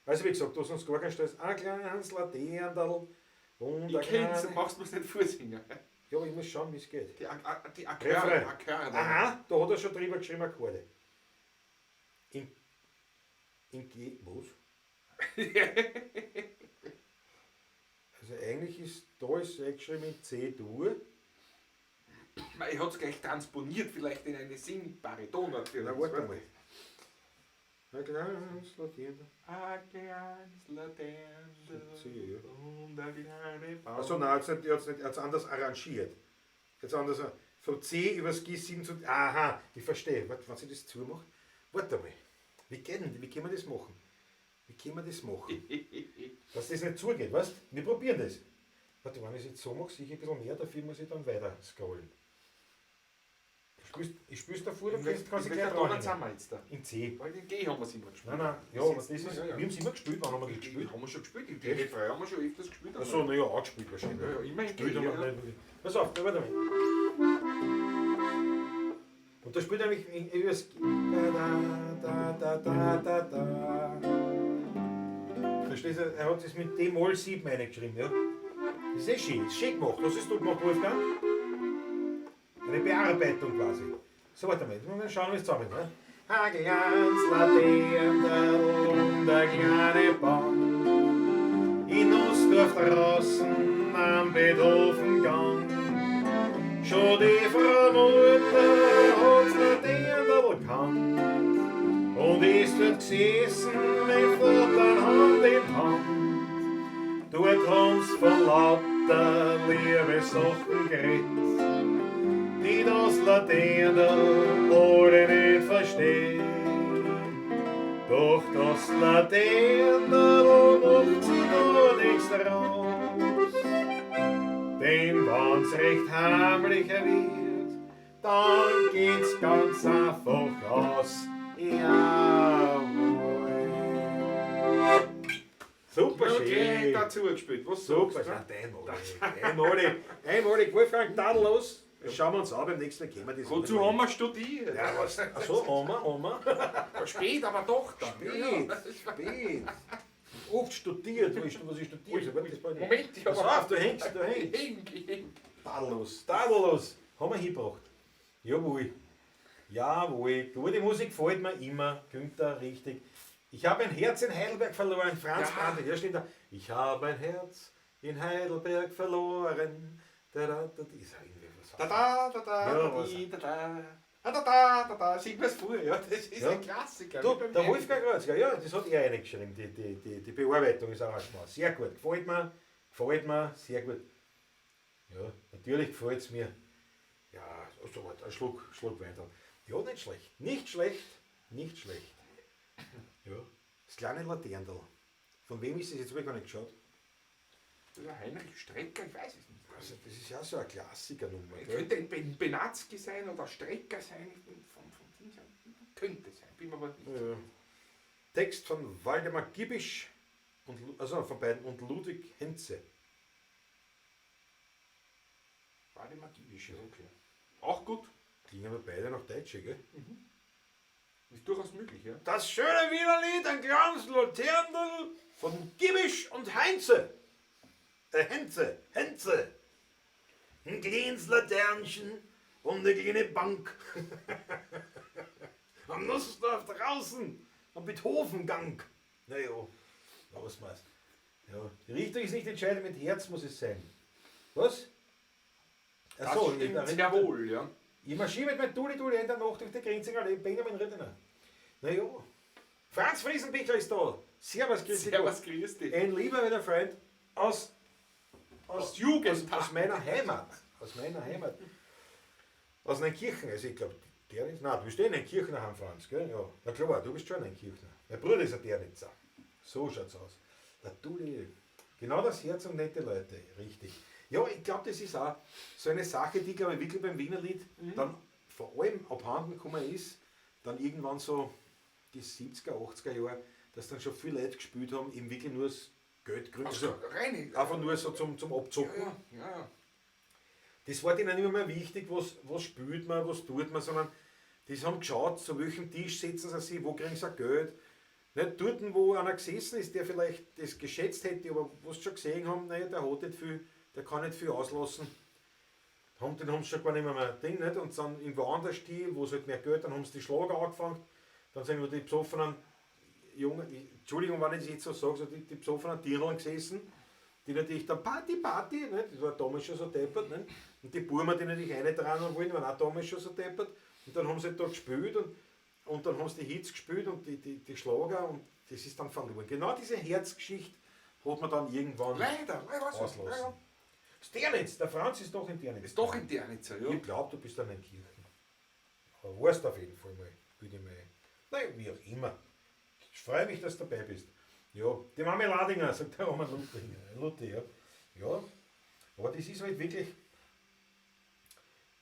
Also wie gesagt, du hast uns gar keinen Stress. Ein kleines Laterndal und ich kenn's, du machst mir's nicht vorsingen. Ja, aber ich muss schauen, wie es geht. Die Akkorde. Aha, da hat er schon drüber geschrieben, Akkorde. In G, was? Also eigentlich ist da ist geschrieben in C-Dur. Ich hab's gleich transponiert, vielleicht in eine singbare Tonart. Na, warte mal. Ein kleines Laterndal. Ein kleines Laterndal. C, ja. Und eine kleine Baum. Achso, nein, er hat es anders arrangiert. Jetzt anders. Von C übers G7 zu. Aha, ich verstehe. Warte, wenn sie das zumacht. Warte mal. Wie geht denn, wie können wir das machen? Wie können wir das machen? Dass das nicht zugeht, weißt du? Wir probieren das. Warte, wenn ich es jetzt so mache, sehe ich ein bisschen mehr, dafür muss ich dann weiter scrollen. Ich spür's davor, du kannst du gleich dran. Sind wir jetzt da? In C. Weil in G haben wir es immer gespielt. Nein, nein, ja, aber das ist, ja. Wir haben es immer gespielt, wann haben wir das gespielt? Haben wir schon gespielt, in G frei haben wir schon öfters gespielt. Achso, naja, auch gespielt wahrscheinlich. Ja, ja, immer in G. Ja. Pass auf, warte mal. Und da spielt er nämlich übers G. Da, da, da, da, da, da. Verstehst du? Er hat es mit D-Moll 7 eingeschrieben, ja? Das ist eh schön, das ist schön gemacht. Was hast du gemacht, Wolfgang? Eine Bearbeitung quasi. So, warte mal, jetzt müssen wir schauen, wie es zusammen ist. Ne? Ein kleines Laterndal und eine kleine Bank. In Nussdorf draußen am Beethovengang. Schon die Frau Mutter hat's Laterndal gekannt. Und ist dort gesessen mit Vater Hand in Hand. Dort haben's von lauter liebe Sachen geredet, die das Laterndal alle nicht verstehen. Doch das Laterndal macht sie da nichts draus. Denn wenn's recht heimlicher wird, dann geht's ganz einfach aus. Jawohl. Super schön. Dazu gespielt. Was super, sagst du? Einmalig. Einmalig. Einmalig. Wolfgang, tadellos. Schauen wir uns an, beim nächsten Mal gehen wir das. Wozu haben wir studiert? Ja, was? Achso, Oma. Spät, aber doch dann. Spät, spät. Oft studiert, was ich studiert habe. Moment, ich habe. Pass auf, du hängst, du hängst. Ich häng. Tadellos, tadellos. Haben wir hingebracht. Jawohl. Jawohl, gute Musik gefällt mir immer. Günther, richtig. Ich habe ein Herz in Heidelberg verloren. Franz Ja. Brandl, ja, stimmt da. Ich habe ein Herz in Heidelberg verloren. Da, da, da, ist ja irgendwie was. Da da da da Ja, da was- di, da da da da da da da sing mir's vor, ja, das ist Ja. ein Klassiker. Du, wie beim der Heini. Wolfgang Kreuzger, ja, das hat er reingeschrieben, die Bearbeitung ist auch ein Spaß. Sehr gut, gefällt mir, sehr gut. Ja, natürlich gefällt es mir. Ja, so, warte, ein Schluck Wein da. Ja, nicht schlecht, nicht schlecht, nicht schlecht. Ja, das kleine Laterndl. Von wem ist das jetzt? Habe ich gar nicht geschaut. Das ist ein Heinrich Strecker, ich weiß es nicht. Also, das ist ja so eine Klassikernummer. Es gell? könnte ein Benatzky sein oder Strecker sein, ich bin vom Ding her. Könnte sein, bin mir aber nicht. Ja. Text von Waldemar Gibisch und, also von beiden und Ludwig Henze. Waldemar Gibisch, ja, okay. Auch gut, Klingen aber beide noch Deutsche, gell? ist durchaus möglich, ja. Das schöne Wiener Lied, ein kleines Laterndl von Gibisch und Heinze. Henze, Henze. Ein kleines Laternchen und eine kleine Bank. Am Nussdorf draußen, am Beethovengang. Naja, was mal's. Ja, die Richtung ist nicht entscheidend, mit Herz muss es sein. Was? Das Ach so, stimmt sehr wohl, ja. Ich marschiere mit meinem Duli Duli in der Nacht durch die Grenzinger Allee, Benjamin Rittener. Na ja. Franz Friesenbichler ist da. Servus, grüß dich. Servus, grüß dich. Ein lieber wieder Freund aus, Aus Jugend. aus meiner Heimat. Aus meiner Heimat. Aus Neunkirchen. Also ich glaube, der ist. Nein, du bist eh Neunkirchner, heim, Franz, gell? Ja. Na klar, du bist schon Neunkirchner. Mein Bruder ist ein Dernitzer. So schaut's aus. Der Duli. Genau das Herz und nette Leute, richtig. Ja, ich glaube, das ist auch so eine Sache, die, glaube ich, wirklich beim Wienerlied dann vor allem abhanden gekommen ist, dann irgendwann so die 70er, 80er Jahre, dass dann schon viele Leute gespielt haben, eben wirklich nur das Geld Also, also, rein. einfach nur so zum Abzocken. Ja, ja, ja. Das war denen nicht mehr wichtig, was spielt man, was tut man, sondern die haben geschaut, zu welchem Tisch setzen sie sich, wo kriegen sie Geld. Nicht dort, wo einer gesessen ist, der vielleicht das geschätzt hätte, aber was sie schon gesehen haben, naja, der hat nicht viel, der kann nicht viel auslassen. Den haben sie schon gar nicht mehr Ding, nicht? Und dann irgendwo anders die, wo es halt mehr Geld, dann haben sie die Schlager angefangen, dann sind nur die besoffenen Jungen, Entschuldigung, wenn ich das jetzt so sage, so die besoffenen Dirneln gesessen, die natürlich dann Party, Party, nicht? Das war damals schon so deppert, nicht? Und die Burmer, die natürlich eine dran wollten, waren auch damals schon so deppert. Und dann haben sie halt da gespielt und dann haben sie die Hits gespielt und die Schlager und das ist dann verloren. Genau diese Herzgeschichte hat man dann irgendwann Leider, leider. auslassen. Ja, ja. Das Dernitz, der Franz ist doch in Dernitz. Ist doch in Dernitzer, ja. Ich glaube, du bist dann in Kirchen. Aber weißt auf jeden Fall mal, würde ich mal. Nein, wie auch immer. Ich freue mich, dass du dabei bist. Ja, die Mami Ladinger, sagt der Roman Luthi, ja. Ja, aber das ist halt wirklich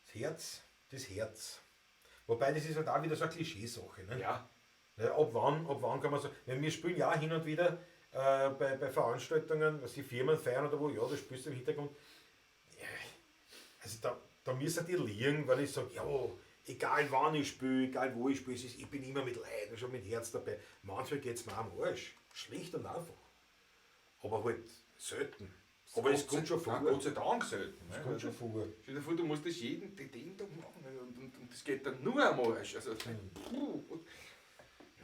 das Herz, das Herz. Wobei, das ist halt auch wieder so eine Klischeesache. Ne? Ja. Ja, ab wann kann man so. Wenn wir spielen ja hin und wieder bei Veranstaltungen, was die Firmen feiern oder wo, ja, da spielst du im Hintergrund. Ja, also da müssen die liegen, weil ich sage, ja, egal wann ich spiele, egal wo ich spiele, ich bin immer mit Leiden, schon mit Herz dabei. Manchmal geht es mir am Arsch. Schlicht und einfach. Aber halt selten. Aber es kommt schon vor. Nein, Gott sei Dank selten. Es kommt schon vor. Stell dir vor, du musst das jeden den Tag machen und das geht dann nur am Arsch. Also, puh.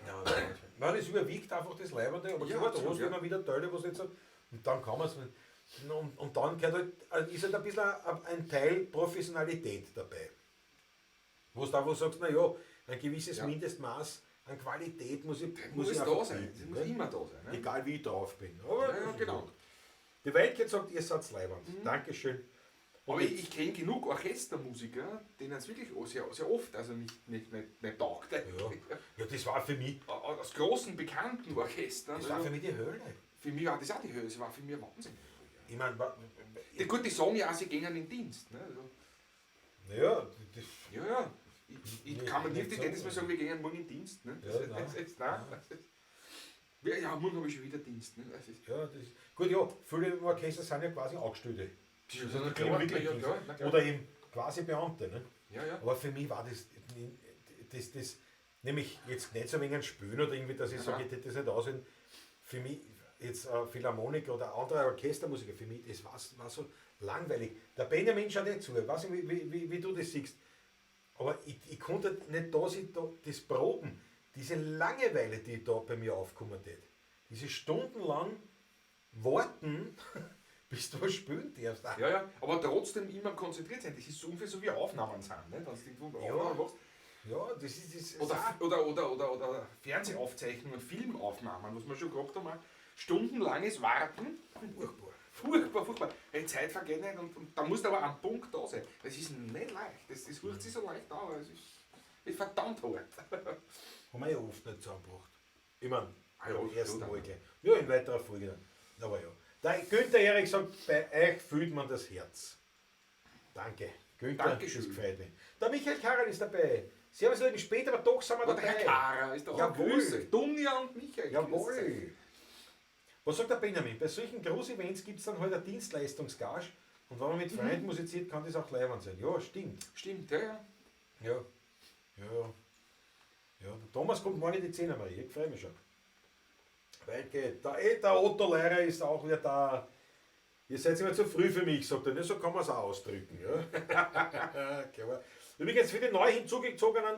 Ja, nein, das überwiegt einfach das Leibende, aber Ja, klar, da absolut, hast du ja. immer wieder Teile, was jetzt so, und dann kann man es. Und dann gehört halt, ist halt ein bisschen ein Teil Professionalität dabei. Wo du einfach sagst, naja, ein gewisses Ja. Mindestmaß an Qualität muss ich, Das muss muss ich da einfach sein. bieten, Das muss ne? immer da sein. Ne? Egal wie ich drauf bin. Aber Ja, ja, das ist genau. gut. Die Welt sagt, ihr seid leiwand. Dankeschön. Und Aber ich kenne genug Orchestermusiker, denen es wirklich auch sehr, sehr oft also nicht taugt. ja. Ja, das war für mich, Aus großen, bekannten Orchestern. das war für mich die Hölle. Für mich war das auch die Hölle, das war für mich Wahnsinn. Ich meine, Die, gut, die sagen ja auch, sie gehen in den Dienst. Ne? Also, naja, das, ja, ja. Ich Nee, kann mir nicht nicht jedes so. Mal sagen, wir gehen morgen in den Dienst. Ne? Ja, nein. Das ist, nein, das ist, ja, morgen habe ich schon wieder Dienst. Ne? Das ist, ja, das ist, gut, ja, viele Orchester sind ja quasi Angestellte. das Also na die kriegen klar, wirklich ja, Dienst. klar, na klar. Oder eben quasi Beamte. Ne? Ja, ja. Aber für mich war das nämlich jetzt nicht so wegen einem Spülen oder irgendwie, dass ich sage, ich hätte das nicht aushalten. Für mich jetzt Philharmoniker oder andere Orchestermusiker, für mich, das war so langweilig. Der Benjamin schaut nicht zu, ich weiß nicht, wie du das siehst. Aber ich konnte nicht da sein, da, das Proben, diese Langeweile, die da bei mir aufgekommen hat, diese stundenlang Warten, bis du was spielen darfst. Ja, ja, aber trotzdem immer konzentriert sein. Das ist so ungefähr so wie Aufnahmen sind, ne? Wenn du irgendwo Aufnahmen machst. Ja, das ist das. Oder Fernsehaufzeichnungen, Filmaufnahmen, was wir schon gehabt haben. Auch. Stundenlanges Warten. Furchtbar. Furchtbar, furchtbar. Die Zeit vergeht nicht und da musst du aber am Punkt da sein. Das ist nicht leicht. Das hört sich so leicht an, aber es ist verdammt hart. Haben wir ja oft nicht zusammengebracht. Ich meine, Ah ja, beim ersten ja, Mal gleich. Ja, in weiterer Folge dann. Aber ja. Der Günther Erik sagt, bei euch fühlt man das Herz. Danke. Günther, Dankeschön. das gefällt mir. Der Michael Karel ist dabei. Servus, lieben, spät, aber doch sind wir Aber dabei. der Herr Kara ist doch auch. Jawohl. Grüße. Dunja und Michael. Grüße. Jawohl. Was sagt der Benjamin? Bei solchen Groß-Events gibt es dann halt eine Dienstleistungsgage. Und wenn man mit Freunden musiziert, kann das auch leiwand sein. Ja, stimmt. Stimmt, ja, ja. Ja. Ja. Ja, der Thomas kommt morgen in die 10, Marie. Ich freue mich schon. Weit geht. Der Otto Lehrer ist auch wieder da. Ihr seid immer zu früh für mich, sagt er. Ne, so kann man es auch ausdrücken. Ja. Klar. Übrigens für die neu hinzugezogenen,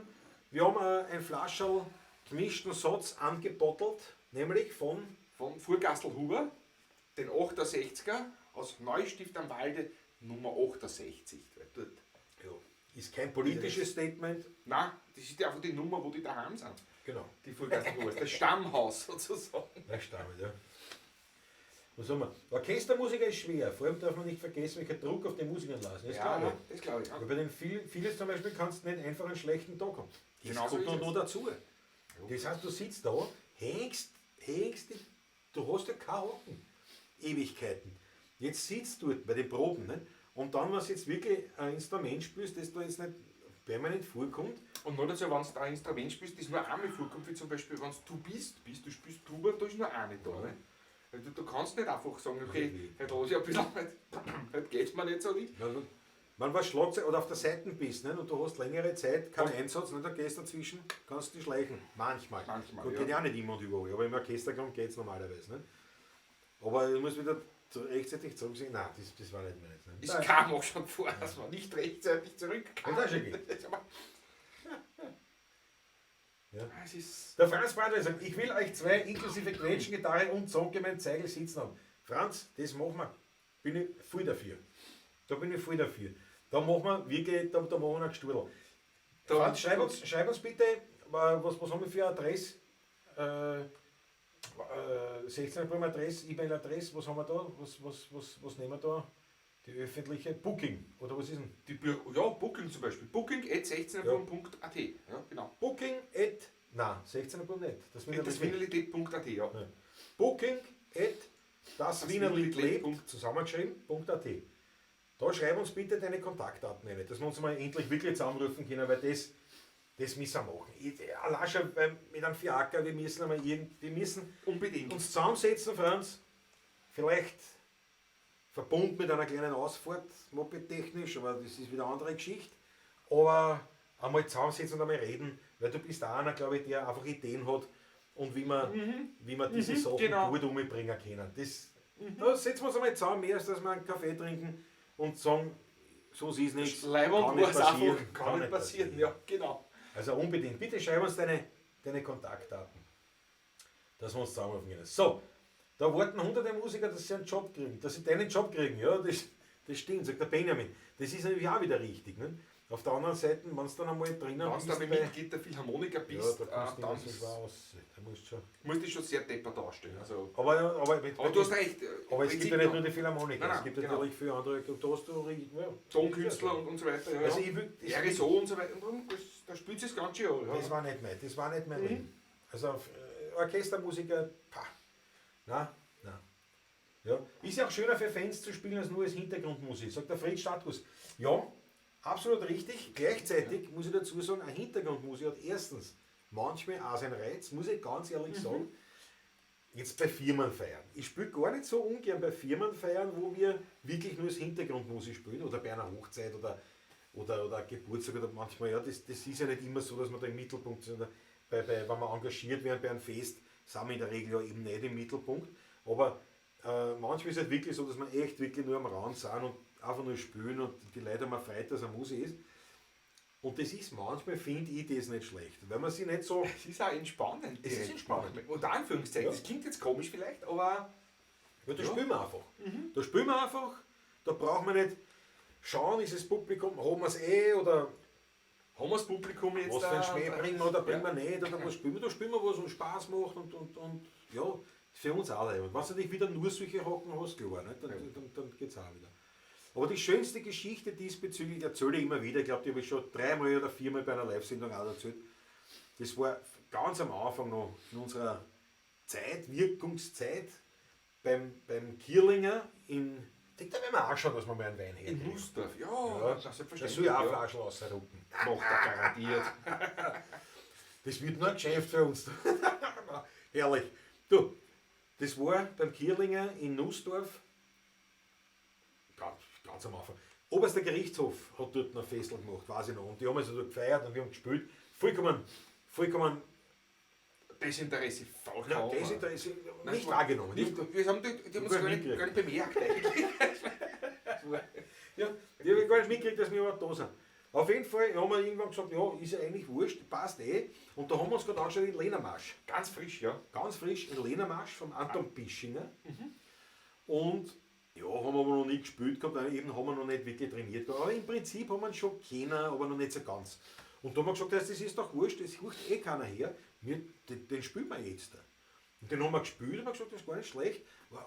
wir haben ein Flascherl gemischten Satz angebottelt, nämlich von Von Furgastelhuber, den 68er aus Neustift am Walde, Nummer 68. Weil dort. Ja, ist kein politisches Statement. Nein, das ist ja einfach die Nummer, wo die daheim sind. Genau. Die Furgastelhuber, das Stammhaus sozusagen. Das stammt, ja. Was haben wir? Orchestermusiker ist schwer. Vor allem darf man nicht vergessen, welcher Druck auf den Musikern lassen. Das Ja, glaube ich. das glaube ich. Ja. Aber bei den vieles zum Beispiel kannst du nicht einfach einen schlechten Tag haben. Das Genau so kommt ist noch es. nur dazu. Das heißt, du sitzt da, hängst dich, du hast ja keinen Haken. Ewigkeiten. Jetzt sitzt du dort bei den Proben, ne? Und dann, wenn du jetzt wirklich ein Instrument spielst, das da jetzt nicht permanent vorkommt. Und noch dazu, wenn du ein Instrument spielst, das nur einmal vorkommt, wie zum Beispiel, wenn du bist, du spielst Tuba, da ist nur eine da. Ne? Du kannst nicht einfach sagen, okay, heute lass ich ein bisschen, heute geht's mir nicht so nicht. Wenn was Schlagzeug oder auf der Seite bist, ne, und du hast längere Zeit keinen Einsatz, ne, dann gehst du dazwischen, kannst du dich schleichen. Manchmal. Manchmal, Gut, ja. geht ja auch nicht immer und überall, aber im Orchestergrund geht es normalerweise. Ne? Aber du musst wieder rechtzeitig zurück sagen, nein, das war nicht meins. Ne? Es kam auch schon vor, dass man nicht rechtzeitig zurückkam. Das ist schon geht. Ja. Es ist Der Franz Brandl sagt, ich will euch zwei inklusive Quetschengitarre und Zonke mein Zeigel sitzen haben. Franz, das machen wir. Bin ich voll dafür. Da bin ich voll dafür. Da machen wir wirklich, da machen wir einen Gestudel. Franz, schreib uns bitte, was haben wir für eine Adresse? 16 Prima Adresse, E-Mail-Adresse, was haben wir da? Was nehmen wir da? Die öffentliche Booking, oder was ist denn? Ja, Booking zum Beispiel. Booking at 16.at. Ja, genau. Booking at, nein, 16.net. Das Das Wienerli.at, ja. Ja. Booking at das Das Wienerli Wienerli lebt, zusammengeschrieben, .at. Da schreib uns bitte deine Kontaktdaten rein, dass wir uns mal endlich wirklich zusammenrufen können, weil das müssen wir machen. Allein schon mit einem Fiaker, wir müssen einmal wir müssen unbedingt uns zusammensetzen, Franz, vielleicht verbunden mit einer kleinen Ausfahrt, moped-technisch, aber das ist wieder eine andere Geschichte. Aber einmal zusammensetzen und einmal reden, weil du bist auch einer, glaube ich, der einfach Ideen hat und wie man, wie man diese Sachen gut umbringen können. Da setzen wir uns einmal zusammen, mehr als dass wir einen Kaffee trinken und sagen, so ist es nicht. Leibend kann nicht passieren, einfach, kann nicht passieren. Ja, genau. Also unbedingt. Bitte schreib uns deine Kontaktdaten, dass wir uns zusammenrufen können. So, da warten hunderte Musiker, dass sie einen Job kriegen, dass sie deinen Job kriegen. Ja, das stimmt, sagt der Benjamin. Das ist natürlich auch wieder richtig. Ne? Auf der anderen Seite, wenn du dann einmal drinnen Wenn du bist, dann Mitglied der Philharmoniker bist, ja, da kommst du dann nicht so schwer aus. Da musst du schon. musst du schon sehr deppert darstellen. Also, aber aber du hast recht. Aber es gibt ja nicht nur die Philharmoniker, Nein, nein, es gibt genau. natürlich viele andere. Da hast du ja, Tonkünstler und so weiter. Ja, Also ja. ich will, das, RSO und so weiter. Und da spielt es ganz schön. Ja. Das war nicht mein Leben. Also auf, Orchestermusiker, pah. Nein, nein. Ja. Ist ja auch schöner für Fans zu spielen, als nur als Hintergrundmusik, sagt der Fred Stadthaus. Ja, absolut richtig. Gleichzeitig muss ich dazu sagen, ein Hintergrundmusik hat erstens manchmal auch seinen Reiz, muss ich ganz ehrlich sagen. Jetzt bei Firmenfeiern. Ich spiele gar nicht so ungern bei Firmenfeiern, wo wir wirklich nur als Hintergrundmusik spielen oder bei einer Hochzeit oder Geburtstag oder manchmal, ja, das ist ja nicht immer so, dass man da im Mittelpunkt ist. Wenn wir engagiert werden bei einem Fest, sind wir in der Regel ja eben nicht im Mittelpunkt. Aber manchmal ist es halt wirklich so, dass wir echt wirklich nur am Rand sind und einfach nur spielen und die Leute haben erfreut, dass eine Musik ist. Und das ist manchmal, finde ich, das nicht schlecht. Weil man sich nicht so. Es ist auch entspannend. Es ist entspannend. Unter Anführungszeichen. Ja. Das klingt jetzt komisch vielleicht, aber Ja, da Ja. spielen wir einfach. Da spielen wir einfach, da brauchen wir nicht schauen, ist das Publikum, haben wir es eh oder haben wir das Publikum jetzt was für einen da- Schmäh bringen wir oder bringen Ja. wir nicht oder was spielen wir, da spielen wir was und Spaß macht und ja, für uns alle. Und wenn du natürlich wieder nur solche Hocken hast, klar, nicht? Dann geht es auch wieder. Aber die schönste Geschichte diesbezüglich erzähle ich immer wieder, ich glaube, die habe ich schon dreimal oder viermal bei einer Live-Sendung auch erzählt. Das war ganz am Anfang noch in unserer Zeit, Wirkungszeit, beim Kierlinger in. Da werden wir auch schauen, dass wir mal einen Wein In herkriegen. Nussdorf, ja, Ja, das das selbstverständlich. soll ja auch ja. Flaschen rausrucken. Macht er garantiert. Das wird nur ein Geschäft für uns. Herrlich. Du, das war beim Kierlinger in Nussdorf, ganz, ganz am Anfang. Oberster Gerichtshof hat dort noch Festl gemacht, weiß ich noch. Und die haben also dort gefeiert und wir haben gespielt. Vollkommen, vollkommen, Desinteresse vollkommen. nein, das ist, das ist Nein, nicht es war- wahrgenommen. Nicht, wir haben die haben uns Gar nicht gar nicht bemerkt eigentlich. Ja, die habe ich gar nicht mitgekriegt, dass wir überhaupt da sind. Auf jeden Fall haben wir irgendwann gesagt, ja, ist ja eigentlich wurscht, passt eh. Und da haben wir uns gerade angeschaut in Lehnermarsch. Ganz frisch, ja. Ganz frisch in Lehnermarsch vom Anton Bischinger. Und ja, haben wir aber noch nie gespielt gehabt, weil eben haben wir noch nicht wirklich trainiert. gehabt. Aber im Prinzip haben wir ihn schon kennen, aber noch nicht so ganz. Und da haben wir gesagt, das ist doch wurscht, das hucht eh keiner her, wir, den spielen wir jetzt. Und den haben wir gespielt und haben gesagt, das ist gar nicht schlecht.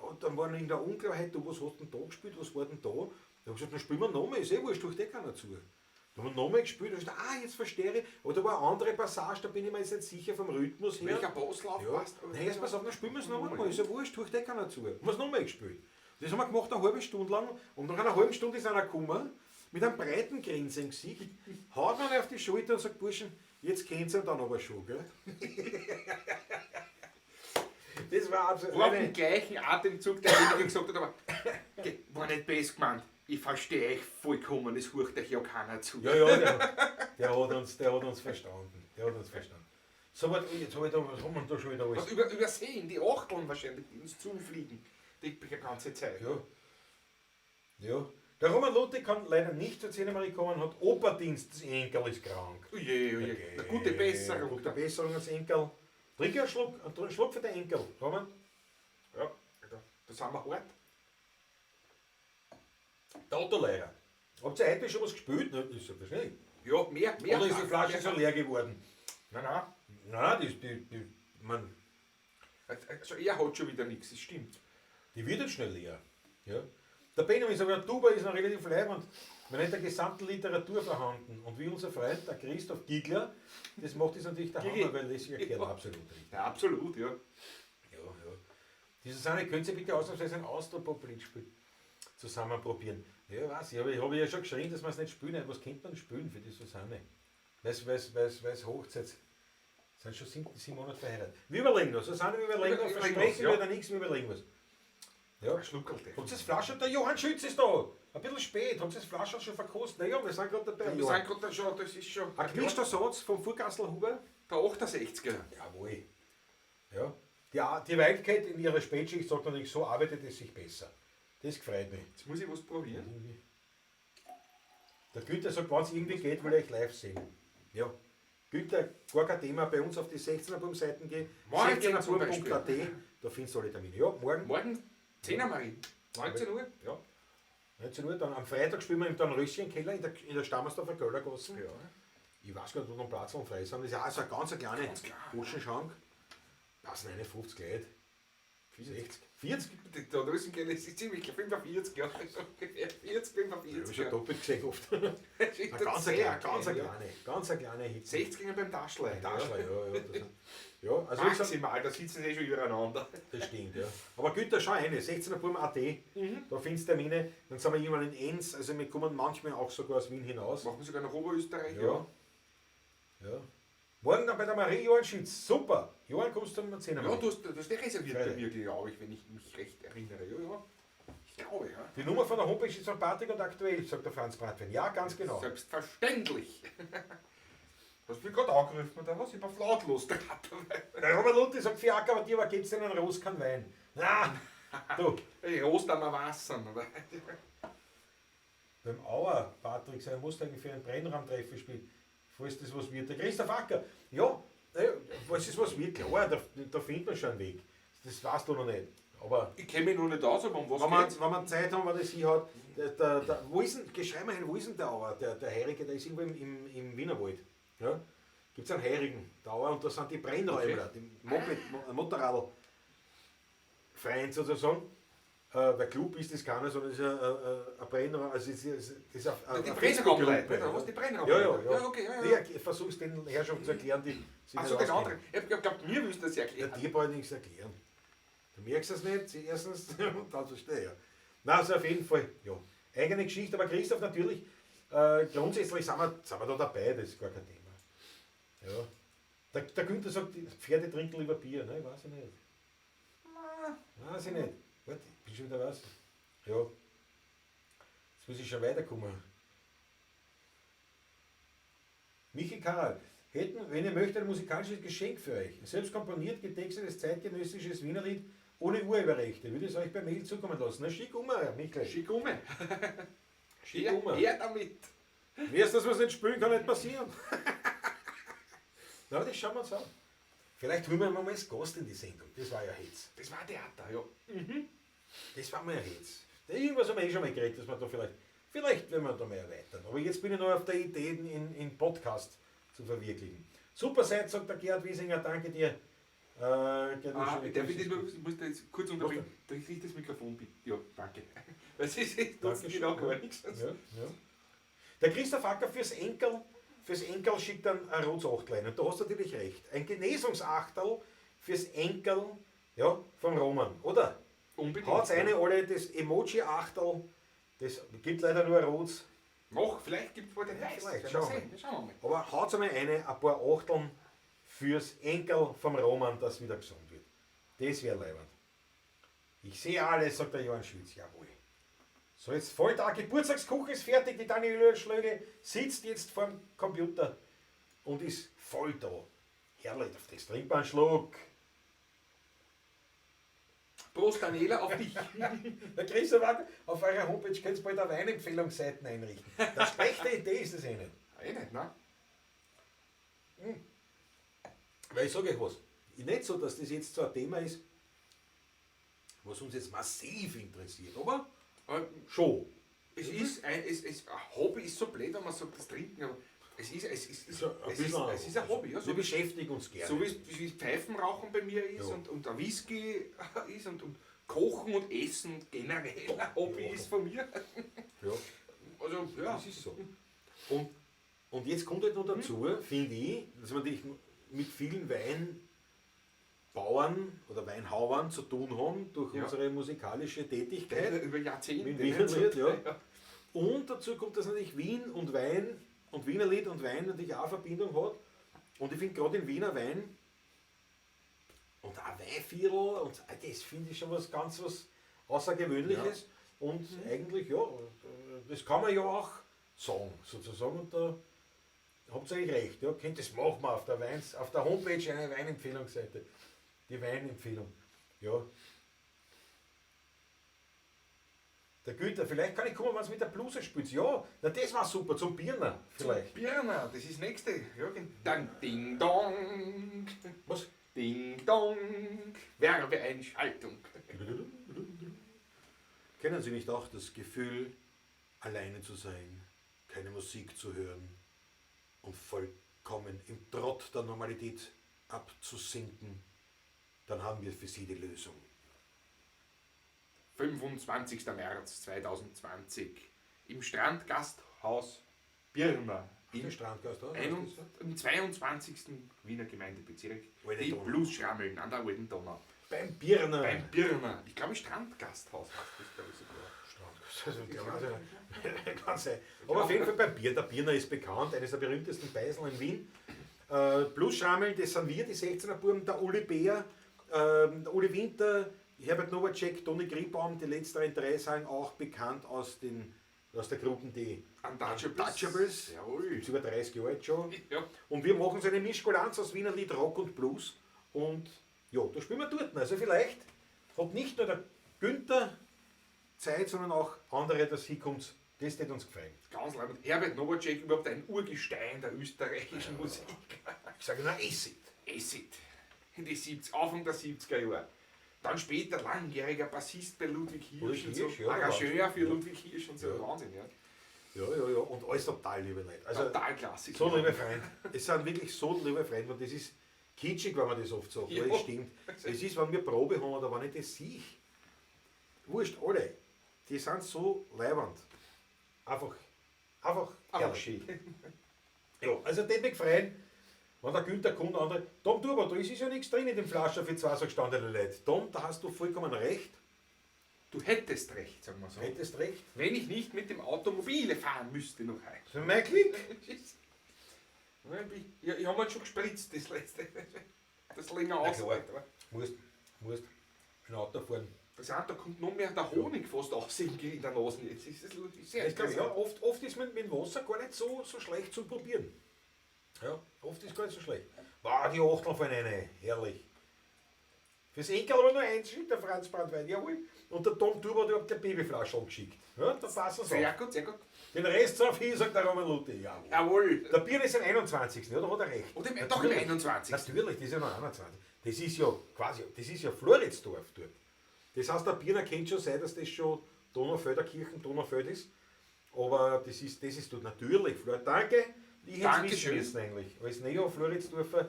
Und dann war noch in der Unklarheit, du, was hast denn da gespielt, was war denn da? Da haben wir gesagt, dann spielen wir nochmal, ist eh wurscht, hucht eh keiner zu. Dann haben wir nochmal gespielt und gesagt, ah, jetzt verstehe ich. Aber da war eine andere Passage, da bin ich mir jetzt nicht sicher vom Rhythmus her. Welcher Bosslauf Ja. passt? Nein, jetzt pass auf, dann spielen wir es nochmal. Ist ja wurscht, hucht eh keiner zu. Haben wir es nochmal gespielt. Das haben wir gemacht eine halbe Stunde lang und nach einer halben Stunde ist einer gekommen mit einem breiten Grinsen im Gesicht, haut mir auf die Schulter und sagt, Burschen, jetzt kennt ihr ihn dann aber schon, gell? Das war absolut. War im gleichen Atemzug derjenige gesagt hat, aber "Geh, war nicht best gemeint. Ich verstehe euch vollkommen, es hört euch ja keiner zu. Ja, ja, der hat uns verstanden. Der hat uns verstanden. So, warte, jetzt hab ich da, was haben wir denn da schon wieder alles? Was übersehen, die Achteln wahrscheinlich, die uns zufliegen. Die ganze Zeit. Ja. Ja. Der Roman Lotte kann leider nicht zur Zehnermarie kommen, hat Operdienst, das Enkel ist krank. Oje, oje. Okay. Na, gute Besserung. Gute Besserung ans Enkel. Trink einen Schluck für den Enkel, Roman. Ja, da sind wir hart. Der Autolehrer. Habt ihr heute schon was gespielt? Nein, das ist ja wahrscheinlich. Ja, mehr. Oder ist die Flasche schon leer geworden? Nein, nein. Nein, die, man, Also er hat schon wieder nichts, das stimmt. die wird jetzt schnell leer. Ja. Der Benjamin sagt, ja, Tuba ist noch relativ leibend, wenn nicht der gesamten Literatur vorhanden. Und wie unser Freund, der Christoph Giegler, das macht jetzt natürlich der Gigi. Hammer, weil das ist ja Ja. absolut richtig. Ja, absolut, ja. Ja, ja. Die Susanne, können Sie bitte ausnahmsweise ein Austropop-Liedspiel zusammen probieren? Ja, weiß ich, aber ich habe ja schon geschrien, dass wir es nicht spielen. Was könnte man spielen für die Susanne? Weil's Hochzeits. Sind schon sieben Monate verheiratet. Wir überlegen noch, Susanne, wir überlegen noch, Überlegen versprechen was, ja. wir da nichts, wir überlegen was. Ja. Ein Schluckerl. Habt ihr das Flasche? Der Johann Schütz ist da! Ein bisschen spät. Habt ihr das Flasche schon verkostet? Naja, wir sind gerade dabei. Wir Johann. sind gerade schon, das ist schon. Ein gemischter Satz vom Vorgasselhuber. Der 68er. Jawohl. Ja. Die Wildcat in ihrer Spätschicht sagt natürlich, so arbeitet es sich besser. Das gefreut mich. Jetzt muss ich was probieren. Der Günther sagt, wenn es irgendwie geht, will ich euch live sehen. Ja. Günther, gar kein Thema, bei uns auf die 16er Seiten gehen. Morgen zum 16erburm.at, da findest du alle Termine. Ja, morgen, Morgen 10 Marie. 19 Uhr. Ja. 19 Uhr, dann am Freitag spielen wir im Dornröschenkeller in der Stammersdorfer Göllergassen. Ja. Ich weiß gar nicht, wo noch Platz und frei sind. Das ist ja auch so eine ganz kleine Ganz klar. Burschenschank. Passen 51 Leute. 60. 40? Der Röschenkeller ist ziemlich 45, ja. Ungefähr 40, Ich habe 45. schon Ja. doppelt gesehen oft. Das ist Eine ganz sehr kleine, ganz klein, eine ja. kleine, ganz eine kleine Hitze. 60 gingen beim Taschlein. Taschler, ja, ja. Das, ja, also wie gesagt, Maximal, da sitzen sie eh schon übereinander. das stimmt, ja. Aber Günther, schau eine, 16er Burm AT, da findest du Termine. Dann sind wir irgendwann in Enns, also wir kommen manchmal auch sogar aus Wien hinaus. Machen wir sogar nach Oberösterreich. Ja. Ja. Morgen dann bei der Marie Johann Schütz, super. Johann, kommst du um 10 Uhr? Ja, du hast eh reserviert bei Freitag. mir, glaube ich, wenn ich mich recht erinnere. Ja, ja. Ich glaube, ja. Die Nummer von der Homepage ist von Patrick und aktuell, sagt der Franz Bratwein. Ja, ganz genau. Selbstverständlich. Hast du mich gerade angerufen oder was? Ich war lautlos gerade. Der Robert Luthi sagt, Fiaker, aber dir aber gibt's denn einen Rost, keinen Wein. Na, du. Ich rost am Wasser. Oder? Beim Auer, Patrick, sein Mustang für einen Brennraumtreffer spielt. Falls das was wird. Der Christoph Acker, ja, falls das was wird, klar, da findet man schon einen Weg. Das weißt du noch nicht. Aber ich kenne mich noch nicht aus, aber um was geht's? Wenn wir Zeit haben, wenn das hier hat, wo ist denn, geschrei mal hin, wo ist denn der Auer? Der Heurige, der ist irgendwo im Wienerwald. Ja? Gibt es einen Heurigen, der Auer, und da sind die Brennräumer, okay. Die Moped, Motorradl Freund sozusagen. Weil Club ist das keiner, sondern das ist ein Brennraum, also das ist eine die Brennraumleute, oder was? Die Brennraumleute? Ja. Okay, ja. Ich versuche es den Herrschaften zu erklären, die sich nicht den anderen. Ich glaube, mir müsste das erklären. Ja, dir brauche ich nichts erklären. Du merkst es nicht, erstens, und dann so schnell, ja. Nein, also auf jeden Fall, ja. Eigene Geschichte, aber Christoph natürlich, grundsätzlich sind wir da dabei, das ist gar kein Thema. Ja. Der Günther sagt, die Pferde trinken lieber Bier, ne? Weiß ich nicht. Weiß ich nicht. Warte, ich bin schon wieder was. Ja. Jetzt muss ich schon weiterkommen. Michi Karl, hätten, wenn ihr möchtet, ein musikalisches Geschenk für euch. Ein selbst komponiert, getextetes, zeitgenössisches Wienerlied ohne Urheberrechte. Würde es euch per Mail zukommen lassen. Na, schick um, Michael. Schick um. Schick um. Her damit. Wer ist das, was nicht spielen kann, nicht passieren. Na, das schauen wir uns an. Vielleicht holen wir mal als Gast in die Sendung. Das war ja Hetz. Das war Theater, ja. Mhm. Das war mal ein Hetz. Irgendwas haben wir eh schon mal geredet, dass wir da vielleicht werden wir da mal erweitern. Aber jetzt bin ich noch auf der Idee, in Podcast zu verwirklichen. Super Seite, sagt der Gerhard Wiesinger, danke dir. Ich muss da jetzt kurz unterbrechen. Da kriege ich das Mikrofon bitte. Ja, danke. Weil es ist genau gar nichts. Ja, ja. Der Christoph Acker fürs Enkel schickt dann ein rotes Achtlein. Und da hast du natürlich recht. Ein Genesungsachterl fürs Enkel, ja, vom Roman, oder? Unbedingt. Haut's eine alle das Emoji-Achterl, das gibt leider nur ein rotes. Noch, vielleicht gibt es wohl den Weiß. Vielleicht, schauen wir mal. Aber haut's einmal eine, ein paar Achteln fürs Enkel vom Roman, dass wieder gesund wird. Das wäre leibend. Ich sehe alles, sagt der Johann Schütz. Jawohl. So, jetzt voll da. Geburtstagskuchen ist fertig. Die Daniela Schlögl sitzt jetzt vorm Computer und ist voll da. Herrlich, auf das trinkt man einen Schluck. Prost, Daniela, auf dich. Der Christoph, auf eurer Homepage könnt ihr bald eine Weinempfehlungsseiten einrichten. Das schlechte Idee ist das eh nicht. Eh nicht, ne? Hm. Weil ich sage euch was. Nicht so, dass das jetzt so ein Thema ist, was uns jetzt massiv interessiert, aber schon. Es ist ein Hobby, ist so blöd, wenn man sagt, das Trinken, aber es ist ein Hobby. Ja, so wir beschäftigen uns gerne. So wie Pfeifenrauchen bei mir ist, ja. und ein Whisky ist und Kochen und Essen generell ein Hobby, ja, ist von mir. Ja. Also, ja. Das ist so. Und jetzt kommt halt noch dazu, finde ich, dass man natürlich mit vielen Weinbauern oder Weinhauern zu tun haben durch unsere musikalische Tätigkeit. Über Jahrzehnte. Mit Wienerlied, ja. Und dazu kommt, dass natürlich Wien und Wein und Wienerlied und Wein natürlich auch eine Verbindung hat. Und ich finde gerade in Wiener Wein und auch Weinviertel, und das finde ich schon was ganz was Außergewöhnliches. Ja. Und eigentlich, ja, das kann man ja auch sagen, sozusagen. Und da habt ihr eigentlich recht, ja, könnt das machen wir auf der Homepage eine Weinempfehlungsseite. Die Weinempfehlung. Ja. Der Günther, vielleicht kann ich kommen, wenn es mit der Bluse spielt. Ja, na das war super, zum Birner vielleicht. Zum Birner, das ist das nächste. Ja, dann Ding Dong. Was? Ding Dong. Werbeeinschaltung. Kennen Sie nicht auch das Gefühl, alleine zu sein, keine Musik zu hören und vollkommen im Trott der Normalität abzusinken? Dann haben wir für Sie die Lösung. 25. März 2020 im Strandgasthaus Birner. Im Strandgasthaus? Im 22. Wiener Gemeindebezirk. Die Bluesschrammeln an der Alten Donau. Beim Birner. Beim Birner. Ich glaube, Strandgasthaus heißt das, glaube ich, sogar. Strandgasthaus, kann sein. Aber auf jeden Fall beim Birner. Der Birner ist bekannt, eines der berühmtesten Beiseln in Wien. Bluesschrammeln, das sind wir, die 16er Buben, der Uli Bär, der Uli Winter, Herbert Nowacek, Toni Griebaum, die letzteren drei sind auch bekannt aus der Gruppe die Untouchables. Jawohl. Ist über 30 Jahre alt schon. Ja. Und wir machen so eine Mischkulanz aus Wiener Lied, Rock und Blues. Und ja, da spielen wir dort. Also vielleicht hat nicht nur der Günther Zeit, sondern auch andere, dass hinkommt Das hätte uns gefallen. Ganz leibend. Herbert Novacek, überhaupt ein Urgestein der österreichischen Musik. Ich sage nur Acid. Acid. In die 70, Anfang der 70er Jahre. Dann später langjähriger Bassist bei Ludwig Hirsch Ludwig und so. Hirsch, ja, Arrangeur für ja. Ludwig Hirsch und so. Ja. Wahnsinn, ja. Ja, ja, ja. Und alles total liebe Leute. Also, Total Klassiker. so liebe Freunde. Es sind wirklich so liebe Freunde und das ist kitschig, wenn man das oft sagt, Ja. aber es stimmt. Es ist, wenn wir Probe haben oder wenn ich das sehe. Wurscht, alle. Die sind so leibend. Einfach, einfach, Einfach herrlich. schön. Ja, also das mich freuen, wenn der Günther kommt, andere. Tom, du, aber da ist ja nichts drin in dem Flasche für zwei so gestandene Leute. Tom, da hast du vollkommen recht. Du hättest recht, sagen wir so. Hättest recht. Wenn ich nicht mit dem Automobile fahren müsste noch heute. Das ist mein Glück. Ja, ich habe mir schon gespritzt, das letzte. Das länger Na aus. klar. Musst ein Auto fahren. Das heißt, da kommt noch mehr der Honig fast raus in der Nase jetzt. Das ist sehr Das glaub ich, ja, interessant. oft ist mit Wasser gar nicht so schlecht zu probieren. Ja, oft ist gar nicht so schlecht. Wow, die Achtel fallen rein, herrlich. Fürs Enkel aber nur eins schickt der Franz Brandwein, jawohl. Und der Tom Turbo hat überhaupt keine Babyflasche geschickt. Ja, da passen sie Sehr auf. gut, sehr gut. Den Rest auf hin, sagt der Roman Luthi. Jawohl. Jawohl. Der Bier ist am 21. Ja, da hat er recht. Oder im, doch im 21. Natürlich, das ist ja noch 21. Das ist ja quasi, das ist ja Floridsdorf dort. Das heißt, der Birner kennt schon sein, dass das schon Donaufelder Kirchen, Donaufeld ist. Aber das ist dort natürlich Flor. Danke, ich hätte es wissen Dankeschön. müssen eigentlich. Als Neo-Floridsdorfer,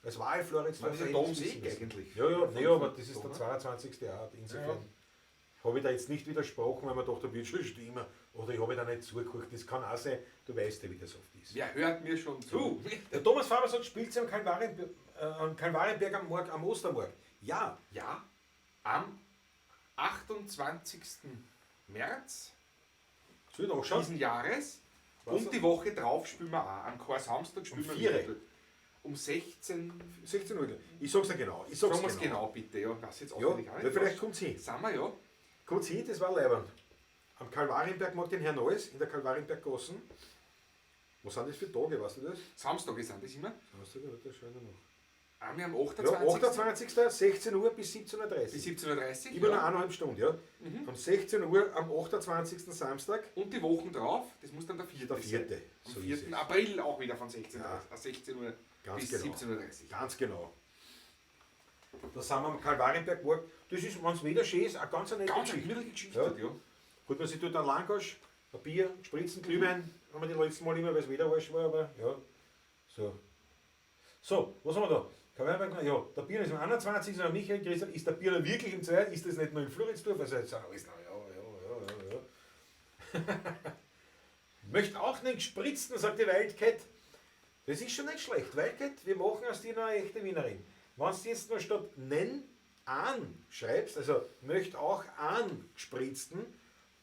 als Wahl-Floridsdorfer. Das ist ja hätte ich's Domsee wissen müssen. eigentlich. Ja, ja, nee, aber das ist der Donau. 22. Jahr, insofern. Ja. Habe ich da jetzt nicht widersprochen, weil man dachte, wird schon stimmen. Oder ich habe da nicht zugehört. Das kann auch sein, du weißt ja, wie das oft ist. Wer hört mir schon zu? Der Thomas Faber sagt, spielt sie am Kalvarienberg am Ostermarkt? Ja. Ja, am 28. März Soll ich nachschauen? diesen Jahres. Was? Und die Woche drauf spielen wir auch. Am Kar-Samstag spielen Um wir 4 wieder. Um 16. 16 Uhr. Ich sag's dir genau. Ich sag's Sagen wir's genau. genau, bitte. Ja, weiß jetzt Ja, auswendig auch weil nicht. vielleicht kommt's hin. Sind wir ja. Kommt's hin, das war leibend. Am Kalvarienberg mag den Herrn Neues, in der Kalvarienberggassen. Was sind das für Tage, weißt du das? Samstage sind das immer. Samstag, warte, schau ich noch. Einmal am Ja, 28. 28. 16 Uhr bis 17.30 Uhr. Bis 17.30 Uhr. Immer ja. noch eineinhalb Stunden, ja. Um 16 Uhr am 28. Samstag. Und die Wochen drauf, das muss dann der 4. Der 4. Sein. Am So ist 4. es. April auch wieder von 16 Ja. 16 Uhr Ganz bis genau. 17.30 Uhr. Ganz genau. Da sind wir am Kalvarienberg geworden. Das ist, wenn es wieder schön ist, eine ganz nette Ganz eine Geschichte. gemütliche Geschichte, ja. Holt man sich dort einen Langosch, ein Bier, Spritzen, Glühwein, haben wir die letzten Mal immer, weil es wieder Arsch war, aber ja. So. So, was haben wir da? Kalvarienberg, ja, der Bier ist am 21. Und Michael Christian, ist der Bier wirklich im Zweiten? Ist das nicht nur in Floridsdorf? Also jetzt alles noch, ja. Möchte auch nicht spritzen, sagt die Wildcat. Das ist schon nicht schlecht. Wildcat, wir machen aus dir noch eine echte Wienerin. Wenn du jetzt nur statt nen an schreibst, also möchte auch an gespritzten,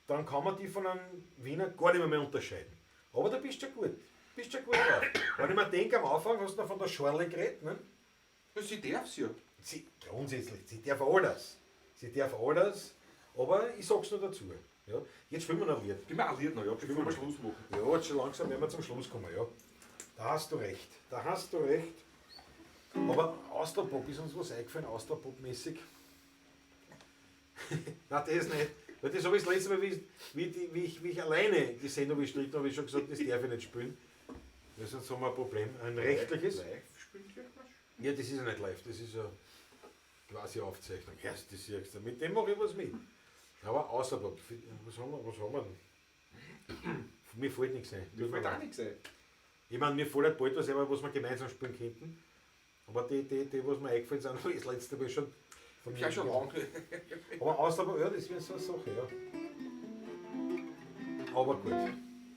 dann kann man die von einem Wiener gar nicht mehr unterscheiden. Aber da bist du schon gut. Bist schon gut drauf. Wenn ich mir denke, am Anfang hast du noch von der Schorle geredet, ne? Ja, sie darf's ja. Sie, grundsätzlich, sie darf alles. Sie darf alles, aber ich sag's nur dazu. Ja. Jetzt spielen wir noch ein Lied. Bin mir auch lieb noch, ja, bevor wir Schluss machen. Ja, jetzt schon langsam werden wir zum Schluss kommen, ja. Da hast du recht. Da hast du recht. Aber Austropop ist uns was eingefallen, Austropop-mäßig. Nein, das nicht. Weil das habe ich das letzte Mal, wie ich alleine die Sendung bestritten habe, ich schon gesagt, das darf ich nicht spielen. Weil sonst haben wir ein Problem. Ein rechtliches. Live spielt ja was. Ja, das ist ja nicht live, das ist ja quasi Aufzeichnung. Ja, das siehst du. Mit dem mache ich was mit. Aber Austropop, was haben wir denn? Mir fällt nichts ein. Mir fällt auch nichts ein. Ich meine, mir fällt halt bald was ein, was wir gemeinsam spielen könnten. Aber die was mir eingefallen sind, habe ich das letzte Mal schon von Ich habe schon lange. Aber außer, ja, das wäre so eine Sache, ja. Aber gut.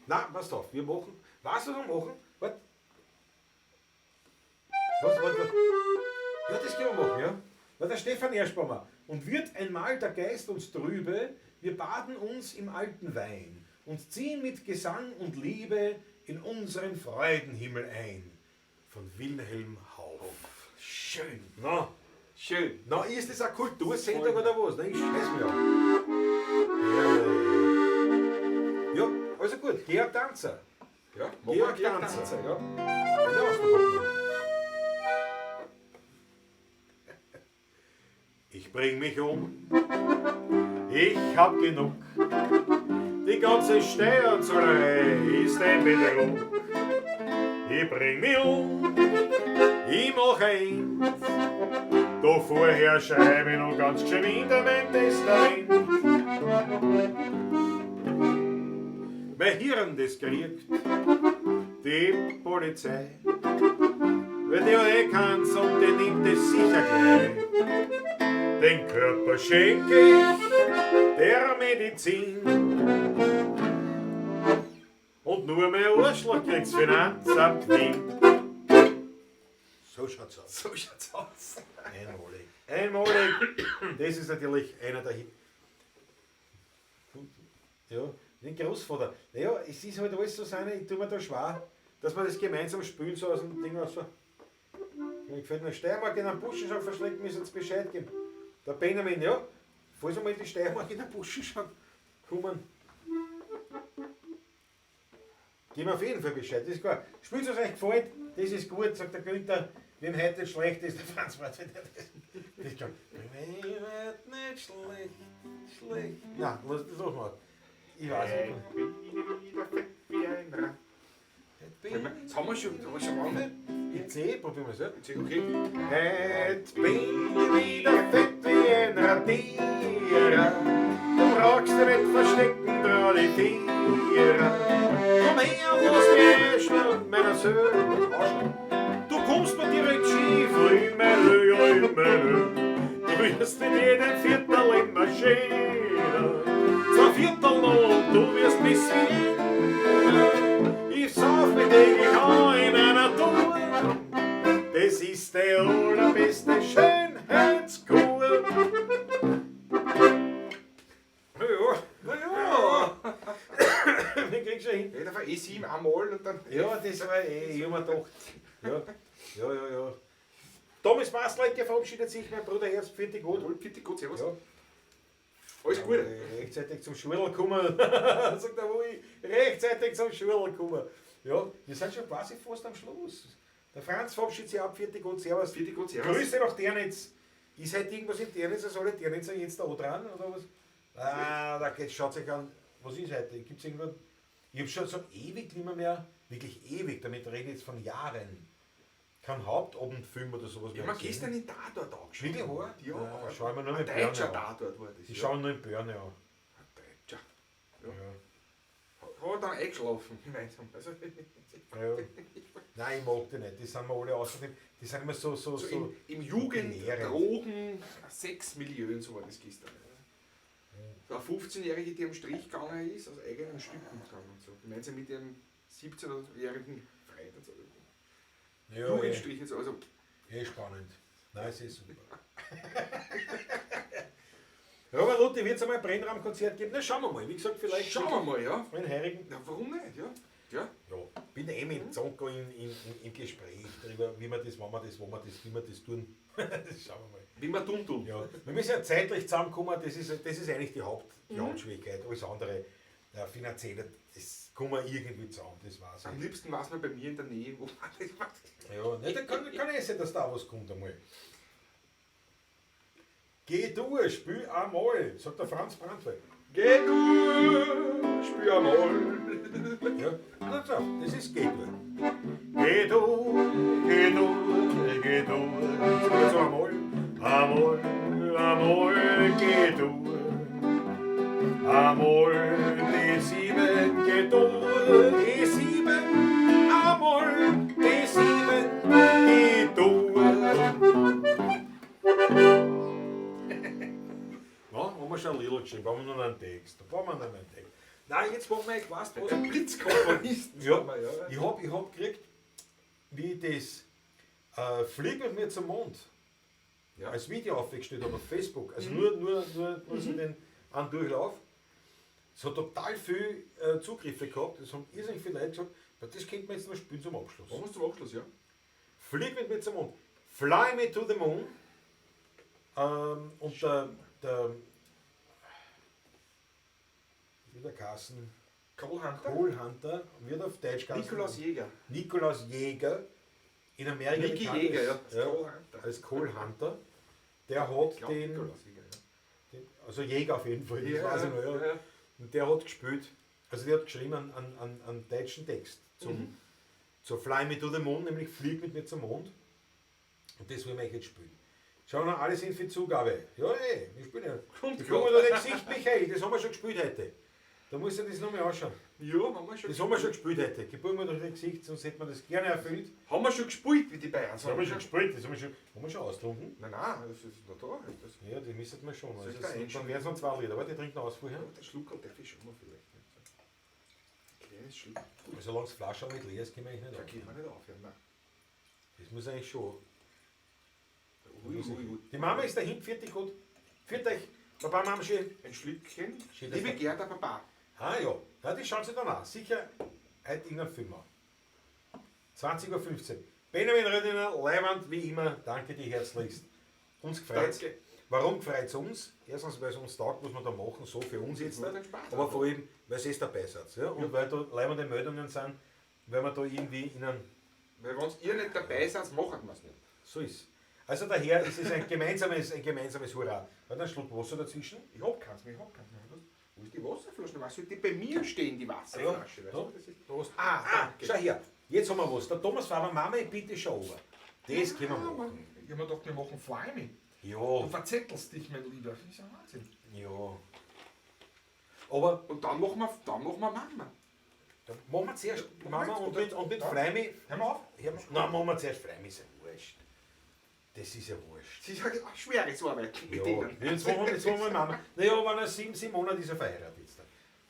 Na, pass auf, wir machen. Weißt du, was wir machen? Warte. Was, warte, warte. Ja, das können wir machen, ja. Weil der Stefan Erschbaumer. Und wird einmal der Geist uns trübe, wir baden uns im alten Wein und ziehen mit Gesang und Liebe in unseren Freudenhimmel ein. Von Wilhelm Hauff. Schön. Na, Schön. na, ist das eine Kultursendung oder was? Na, ich scheiß mich an. Herrlich. Ja, also gut, Georg Danzer. Ja, Georg Georg Danzer. Danzer, ja. Ja, was du Ich bring mich um, ich hab genug. Die ganze Steuerzahlerei ist ein Betrug. Ich bring mich um, ich mach ein. Da vorher schreibe ich noch ganz geschwind mein Testament. Mein Hirn, das kriegt die Polizei. Weil die hat eh keins und die nimmt es sicher gleich. Den Körper schenke ich der Medizin. Und nur mein Arschloch kriegt's Finanzamt Wien. So schaut's aus. So schaut's aus. Einmalig. Einmalig. Das ist natürlich einer der Hit. Ja, den Großvater. Naja, es ist halt alles so seine, ich tue mir da schwer, dass wir das gemeinsam spielen, so aus dem Ding raus. Mir gefällt mir Steiermark in einem Buschenschank verschlägt, müssen sie Bescheid geben. Der Benjamin, ja, falls einmal die Steiermark in den Buschenschank kommen. Geben wir auf jeden Fall Bescheid, das ist klar. Spielt es euch gefällt, das ist gut, sagt der Günther. Wem heute nicht schlecht ist, der Franz Martin. Das ist klar. Wem heute nicht schlecht, schlecht. Nein, lass das mal. Ich weiß nicht. Wie ein Rad. Das haben wir schon, das haben wir schon lange. In C, probieren wir es, ja. Okay. Heute bin ich wieder fett wie ein Radierer. Du brauchst dich nicht verstecken, trau die Vierer. Komm her und lass dich einschlagen, meiner Söhne. Du kommst mir direkt schief, Rümelö, Rümelö. Du wirst in jedem Viertel immer schöner. 2 Viertel noch und du wirst bis Wien. Ich sauf mit täglich auch in einer Tour. Das ist der allerbeste Schönheitskur. Na ja, na ja. Wir kriegen schon hin. Ja, da war E7 einmal und dann. Ja, das war eh, ich hab mir gedacht. Ja, ja, ja, ja. Thomas Maßlecker verabschiedet sich, mein Bruder Herbst, vierte Gut. Vierte Gut, servus. Ja. Alles gut. Rechtzeitig zum Schwirl kommen, sagt der Wui. Rechtzeitig zum Schwirl kommen. Ja, wir sind schon quasi fast am Schluss. Der Franz verabschiedet sich ab, vierte Gut, servus. Vierte Gut, servus. Grüße nach Ternitz. Ist heute irgendwas in Ternitz, also alle Ternitzer jetzt da dran, oder was? Ah, da geht's, schaut sich an. Was ist heute? Gibt's irgendwas? Ich hab schon so ewig nicht mehr, wirklich ewig, damit rede ich jetzt von Jahren, kein Hauptabendfilm oder sowas Ja, mehr man gesehen. gestern in Tatort angeschaut. Wirklich wahr? Ja, Ja, aber schauen wir nur ein mit Börne deutscher an. Tatort war das. Die ja. schauen nur in Börne an. Ein deutscher. Ja. Ja. Hat dann eingeschlafen gemeinsam. Also, Ja. Nein, ich mag die nicht. Die sind mir alle außerdem, die sind immer so, so, so so. im Jugend-, belehrend. Drogen-, Sex-Milieu und so war das gestern. So eine 15-Jährige, die am Strich gegangen ist, aus eigenen Stücken gegangen und so. Gemeinsam mit ihrem 17-jährigen Freund und so. Ja, Jugendstrich und so. Also, eh spannend. Nein, es ist super. Robert Lutti, wird es einmal ein Brennraumkonzert geben? Na, schauen wir mal. Wie gesagt, vielleicht. schauen wir mal, ja. In Heurigen. Na, warum nicht, ja? Ja. Ja, bin eh mit Zonko im Gespräch darüber, wie wir das, wann wir das, wo wir das, wie wir das tun. Das schauen wir mal. Wie wir tun tun. Ja, wir müssen ja zeitlich zusammenkommen, das ist eigentlich die Hauptschwierigkeit. Alles andere, ja, finanziell, das kommen wir irgendwie zusammen, das weiß Am ich. liebsten war es mal bei mir in der Nähe, wo man das macht. Ja, ne, da kann eh sein, dass da was kommt einmal. Geh du, spiel einmal, sagt der Franz Brandwald. Geh du, spiel einmal. Ja, na so, das ist Geh du. Geh du, geh du, geh du. Spiel so einmal, einmal, einmal, geh du. Einmal die 7, geh du, die 7, einmal die 7, geh du. Na, haben wir schon ein Liedl geschrieben, brauchen wir noch einen Text. Brauchen wir noch einen Text. Nein, jetzt machen wir, ich weiß was. Ein Blitzkomponist. Ja, ja. ich hab gekriegt, wie ich das Flieg mit mir zum Mond Ja. als Video aufgestellt habe auf Facebook. Also nur so den einen Durchlauf. Es hat total viel Zugriffe gehabt. Es haben irrsinnig viele Leute gesagt, na, das könnte man jetzt noch spielen zum Abschluss. Machen wir zum Abschluss, ja. Flieg mit mir zum Mond. Fly me to the moon. Und der wie der Carsten Cole Hunter? Cole Hunter wird auf Deutsch geheißen. Nikolaus Jäger. Nikolaus Jäger. In Amerika Niki bekannt Jäger, ja. als, ja. Cole Hunter. Als Cole Hunter. Der hat Ich glaub, den, Nikolaus Jäger, ja. den, also Jäger auf jeden Fall, das Ja, weiß ich noch, ja. ja. Und der hat gespielt, also der hat geschrieben einen deutschen Text zum, zu Fly Me to the Moon, nämlich Flieg mit mir zum Mond. Und das wollen wir euch jetzt spielen. Schauen wir, alle sind für Zugabe. Ja, ey, wir spielen ja. Kommt Ich guck mir da dein Gesicht, Michael, das haben wir schon gespielt heute. Da muss ich das nochmal anschauen. Ja, haben wir schon. Das haben wir schon gespielt heute. Gib mir doch dein Gesicht, sonst hätte man das gerne erfüllt. Haben wir schon gespielt, wie die Bayern Das haben wir schon gespielt, das haben wir schon austrunken. Nein, nein, das ist noch da. Das, Ja, das müsste man schon. Soll Also ich da dann einschenken? wären es noch 2 Liter. Warte, ich trinke noch aus vorher. ja, der Schluckerl darf ich schon mal vielleicht. Ein kleines Schluck. Solange das Flasche nicht leer ist, können wir eigentlich nicht Da geht aufhören. man nicht aufhören. Nein. Das muss eigentlich schon. Ui, ui, ui. Die Mama ist dahin, viert dich gut. Viert euch. Papa, Mama, schön. Ein Schlückchen. Schön, dass Liebe du- Gerda, Papa. Ah ja, ja, die schauen sich dann an. Sicher heute irgendein Film an. 20:15 Uhr. Benjamin Rödinger, Leiwand, wie immer, danke dir herzlichst. Uns gefreut's. Danke. Warum gefreut's uns? Erstens, weil es uns taugt, was wir da machen, so für uns jetzt. macht einen Spaß. Aber vor allem, weil es dabei seid. Ja? Und weil da leibende Meldungen sind, weil wir da irgendwie in einem. Weil wenn ihr nicht dabei seid, machen wir es nicht. So ist. Also daher ist es ein gemeinsames Hurra. Hat einen Schluck Wasser dazwischen? Ich hab keins mehr, ich hab keins mehr. Wo ist die Wasserflasche? Was sollte die bei mir stehen, die Wasserflasche? Weißt Ja, du, das ist Prost. Ah, Ah, danke. schau her. Jetzt haben wir was. Der Thomas Faber, Mama, ich bitte schon runter. Das können wir Ah, machen. Mann. Ich hab mir gedacht, wir machen Flyme. Ja, Du verzettelst dich, mein Lieber. Das ist ja Wahnsinn. ja. Aber Und dann machen wir Mama. dann machen wir zuerst Mama und mit Ja. Flyme. Hör mal auf. Nein, machen wir zuerst Flyme, ist ja wurscht. Das ist ja wurscht. Das ist ja ein schweres Arbeiten mit Ja, denen. jetzt machen wir Mama. Naja, wenn er 7 Monate ist er verheiratet jetzt.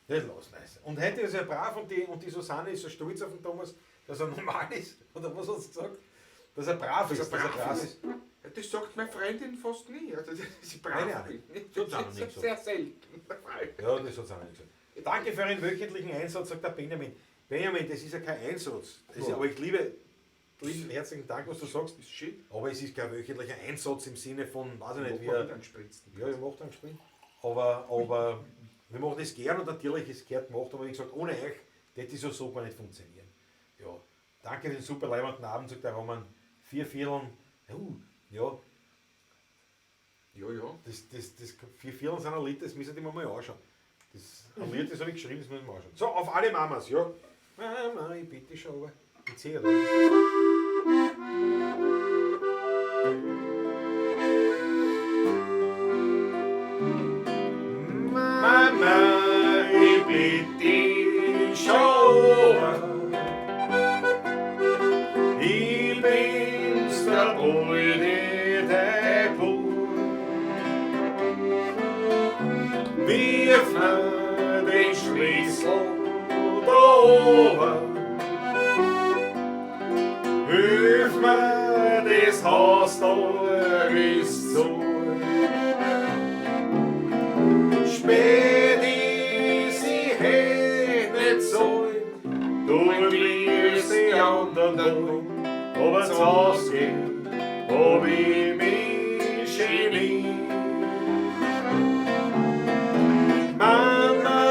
Das lassen wir. Und heute ist er brav und die Susanne ist so stolz auf den Thomas, dass er normal ist. Oder was hat sie gesagt? Dass er brav ist. Dass er brav ist. Ja, das sagt meine Freundin fast nie. Also, dass ich brav Nein, nein, bin. das hat sie auch Das nicht ist sehr selten der Fall. Ja, das hat sie auch nicht gesagt. Danke für einen wöchentlichen Einsatz, sagt der Benjamin. Benjamin, das ist ja kein Einsatz. Das ist, Ja. aber ich liebe, lieben herzlichen Dank, was du sagst. Ist schön. Aber es ist kein wöchentlicher Einsatz im Sinne von, weiß ich nicht, Machen wir wie. wieder einen Spritzen. Ja, ich mache einen Sprint. Aber wir machen das gern und natürlich ist es gern gemacht, aber wie gesagt, ohne euch hätte es ja so gar nicht funktionieren. Ja, danke für den super leibenden Abend, sagt der Roman. 4 Vierteln, ja. Ja, ja. Das 4 Vierteln sind ein Liter, das müssen die mir mal anschauen. Das, ein Liter, das habe ich geschrieben, das müssen wir anschauen. So, auf alle Mamas, ja. Mama, ich bitte schon, aber ich sehe das. Mama, ich bitte dich schon. Ich bin's, der Brüder, der Bub. Wirf mir den Schlüssel da oben. Hilf mir, das Haus da ist zu. Spät ist sie hätt nicht sollen, du wirst die anderen wollen, aber zu Haus gehen, hab ich mich geniert. Mama,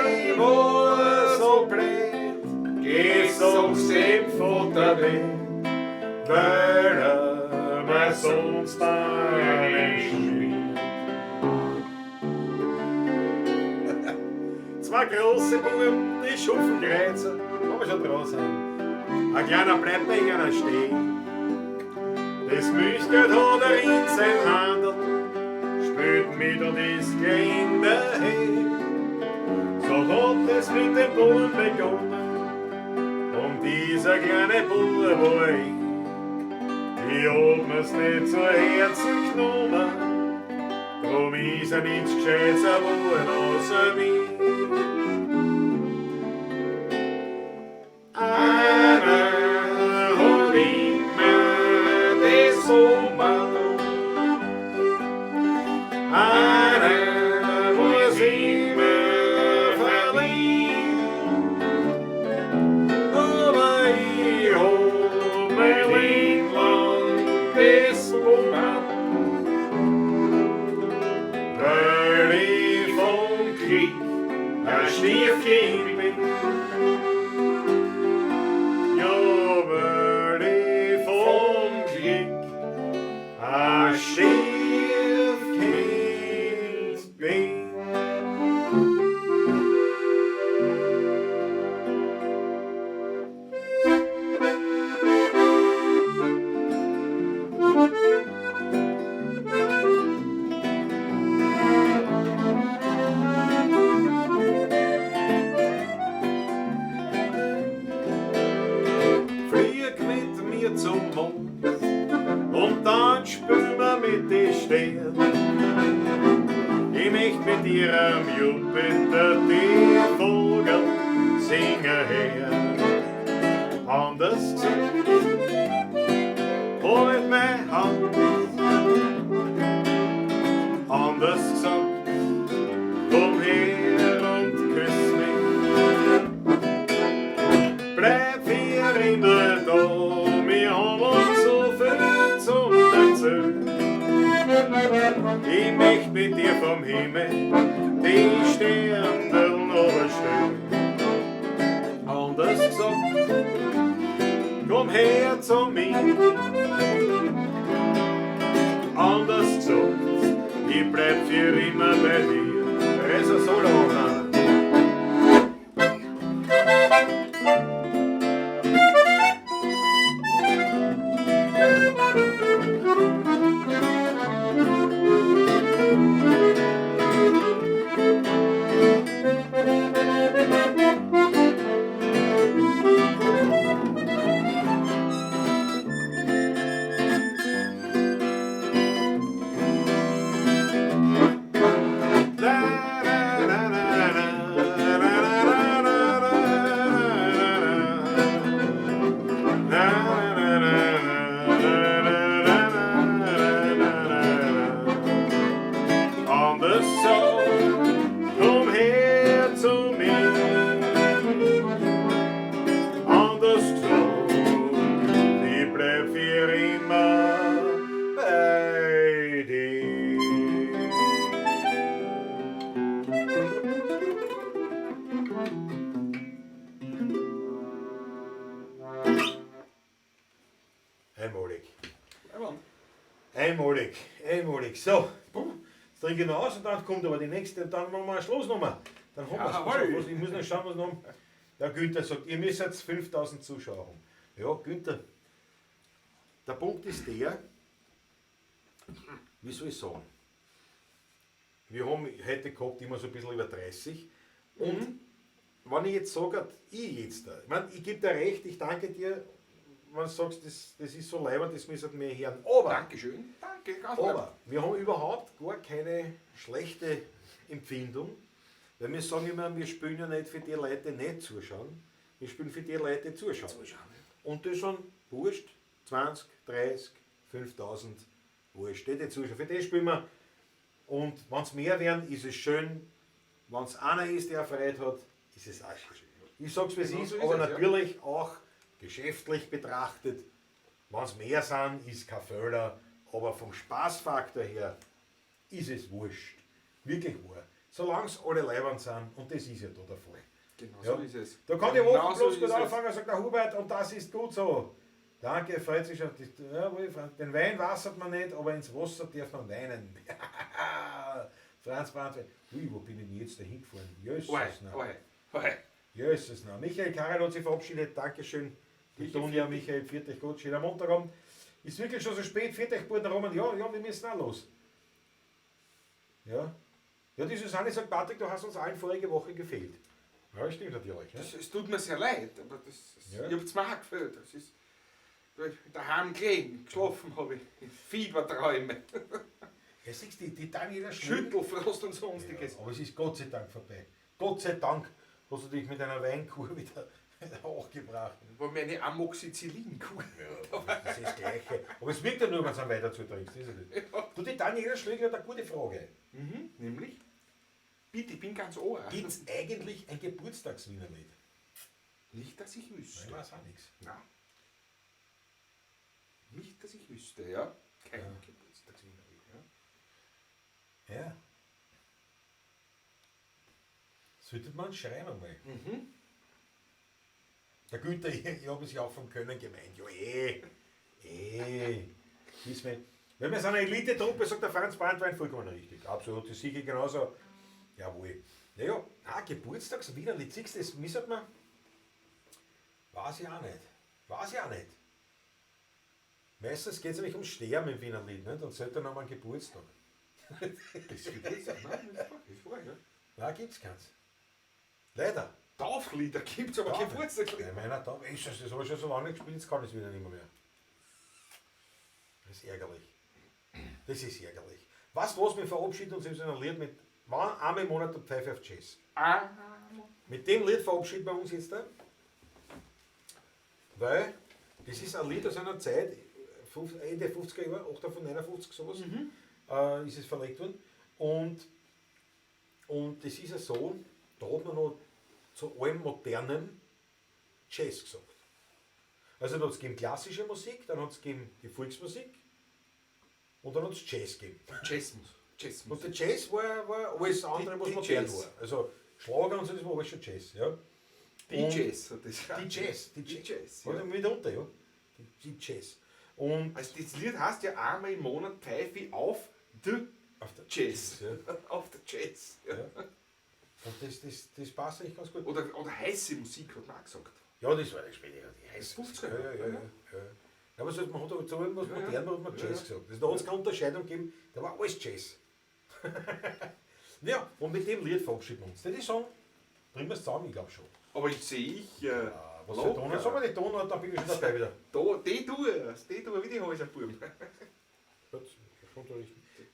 ich war so blöd, geh sag's dem Vater nicht, weil er mir sonst einen schmiert. Zwei große Buben, die schufen Kreuzer, wo wir schon dran sind. Ein kleiner bleibt bei ihnen stehen. Das Milchgeld hat er in sein Handel, spült mit und ist gleich in der Hehl. So hat es mit dem Buben begonnen, und dieser kleine Bube war ich. Ich hab mir's nicht zu Herzen genommen, drum ist er nichts Gescheites geworden außer mir. Einer hat immer den Sommer, einer muss immer verlieren, aber ich hab mein Leben lang das gemacht, weil ich vom Krieg ein Stiefkind bin. Ja, weil ich vom Krieg ein Stiefkind bin. dir zum Mond und dann spülen wir mit den Sternen. Ich möchte mit dir am Jupiter die Vogel singen hören. Anders gesagt, halt meine Hand. Anders gesagt, komm her und küss mich. Bleib hier immer da, wir haben uns so viel zum Erzählen. Ich möchte mit dir vom Himmel die Sterne runterstellen. Anders gesagt, komm her zu mir. Anders gesagt, ich bleib für immer bei dir. Resa Solo. Anders gesagt, komm her zu mir. Anders gesagt, ich bleib für immer bei dir. Einmalig. Einmalig, einmalig. So, puh, jetzt trinke ich noch aus und dann kommt aber die nächste und dann machen wir eine Schlussnummer. Dann haben wir's. Ich muss noch schauen, was noch. Der Günther sagt, ihr müsst jetzt 5000 Zuschauer haben. Ja, Günther, der Punkt ist der, wie soll ich sagen, wir haben heute gehabt immer so ein bisschen über 30 und wenn ich jetzt sage, ich jetzt da, ich meine, ich gebe dir recht, ich danke dir, wenn du sagst, das ist so leibend, das müssen wir hören. Aber, Dankeschön, danke, ganz aber wir haben überhaupt gar keine schlechte Empfindung, weil wir sagen immer, wir spielen ja nicht für die Leute, die nicht zuschauen, wir spielen für die Leute, die zuschauen. Und das sind wurscht, 20, 30, 5000, wurscht, die zuschauen. Für die spielen wir. Und wenn es mehr werden, ist es schön. Wenn es einer ist, der Freude hat, ist es auch schön. Ich sag's, wie es ist, aber natürlich auch geschäftlich betrachtet, wenn es mehr sind, ist kein Fehler, aber vom Spaßfaktor her ist es wurscht. Wirklich wahr. Solange es alle leibend sind, und das ist ja da der Fall. Genau so ist es. Da kann die Woche bloß gut anfangen, sagt der Hubert, und das ist gut so. Danke, freut sich schon. Den Wein wassert man nicht, aber ins Wasser darf man weinen. Franz Brandwein. Ui, wo bin ich denn jetzt da hingefahren? Jesus, nein. Jesus, nein. Michael Karel hat sich verabschiedet. Dankeschön. Die Tonia, Michael, pfiat euch Gott. Schöner Montagabend. Ist wirklich schon so spät. Pfiat euch, Burden Roman. Ja, ja, wir müssen auch los. Ja. Ja, die Susanne sagt, Patrick, du hast uns allen vorige Woche gefehlt. Ja, stimmt natürlich. Ne? Es tut mir sehr leid, aber das, ja. Ich hab's mir auch gefehlt. Das ist daheim gelegen, geschlafen habe ich. Fieberträume. Ja, siehst du, die Daniela Schüttelfrost und sonstiges. Ja, aber es ist Gott sei Dank vorbei. Gott sei Dank hast du dich mit einer Weinkur wieder hochgebracht. War meine Amoxicillin-Kur. Ja, das ist das Gleiche. Aber es wirkt ja nur, wenn du weiter zutrinkst. Ist ja. Du, die Daniela Schlögl hat eine gute Frage. Mhm, nämlich? Bitte, ich bin ganz ohr. Gibt es eigentlich ein Geburtstagswienerlied? Nicht, dass ich wüsste. Ich weiß auch nichts. Nein. Nicht, dass ich wüsste, ja. Kein ja. Geburtstagswienerlied, ja. Ja. Sollte man schreiben einmal. Mhm. Der Günther, ich habe es ja auch vom Können gemeint. Ja, Wenn wir so eine Elite-Truppe, sagt der Franz Brandwein, vollkommen richtig. Absolut, das sicher genauso. Jawohl. Naja, Geburtstagswienerlied, siehst du, das misst man. Weiß ich auch nicht. Weiß ich auch nicht. Meistens geht es nämlich um Sterben im Wienerlied, nicht? Und selten haben wir einen Geburtstag. Das Geburtstag? Nein, das ist wahr, ja. Nein, gibt's keins. Leider. Tauflieder gibt's, aber Geburtstagslieder. Nein, meiner Tauf, das habe ich schon so lange nicht gespielt, jetzt kann ich es wieder nicht mehr. Das ist ärgerlich. Das ist ärgerlich. Was los, wir verabschieden uns in so einem Lied mit wann einmal im Monat der Pfeife auf Jazz. Ah. Mit dem Lied verabschieden wir uns jetzt da. Weil das ist ein Lied aus einer Zeit, Ende 50er Jahre, 58, 59, sowas, ist es verlegt worden. Und das ist ja so, da hat man noch zu allem modernen Jazz gesagt. Also da hat es gegeben klassische Musik, dann hat es gegeben die Volksmusik und dann hat es Jazz gegeben. Jazzmusik. Und der Jazz war alles andere, was modern Jazz. war. Also Schlager und so, das war alles schon Jazz. Ja. Die Jazz. Die Jazz. Die Jazz, ja. Mitunter, ja. Die Jazz. Und also das Lied heißt ja einmal im Monat Pfeife auf the Jazz. Ja. Auf der Jazz. Ja. Ja. Und das passt eigentlich ganz gut. Oder heiße Musik, hat man auch gesagt. Ja, das war das später. Die heiße 50er. Ja. Aber so, man hat zu allem, was modern war, hat man Jazz gesagt. Also, da hat es keine Unterscheidung gegeben, da war alles Jazz. Ja, und mit dem Lied verabschieden wir uns. Das ist sagen, bringen wir es zusammen, ich glaube schon. Aber ich sehe ich. Was für Tonart? Sag mal die Tonart, dann bin ich schon dabei wieder. Da, die tue, wie die Häuserbuben.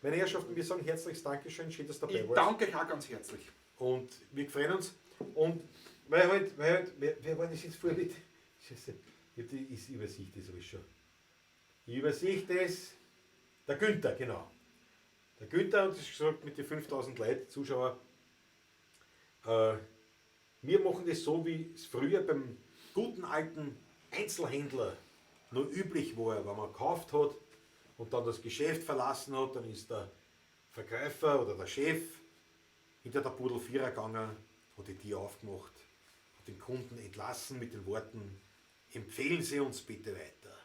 Meine Herrschaften, wir sagen herzliches Dankeschön, schön, dass du dabei Ich warst. danke euch auch ganz herzlich. Und wir freuen uns. Und weil halt, wer war das jetzt vorher mit? Scheiße, ich übersehe das alles schon. Ich übersehe das. Der Günther, genau. Der Günther hat gesagt, mit den 5000 Leuten, Zuschauer, wir machen das so, wie es früher beim guten alten Einzelhändler noch üblich war, wenn man gekauft hat und dann das Geschäft verlassen hat, dann ist der Verkäufer oder der Chef hinter der Pudel Vierer gegangen, hat die Tür aufgemacht, hat den Kunden entlassen mit den Worten: Empfehlen Sie uns bitte weiter.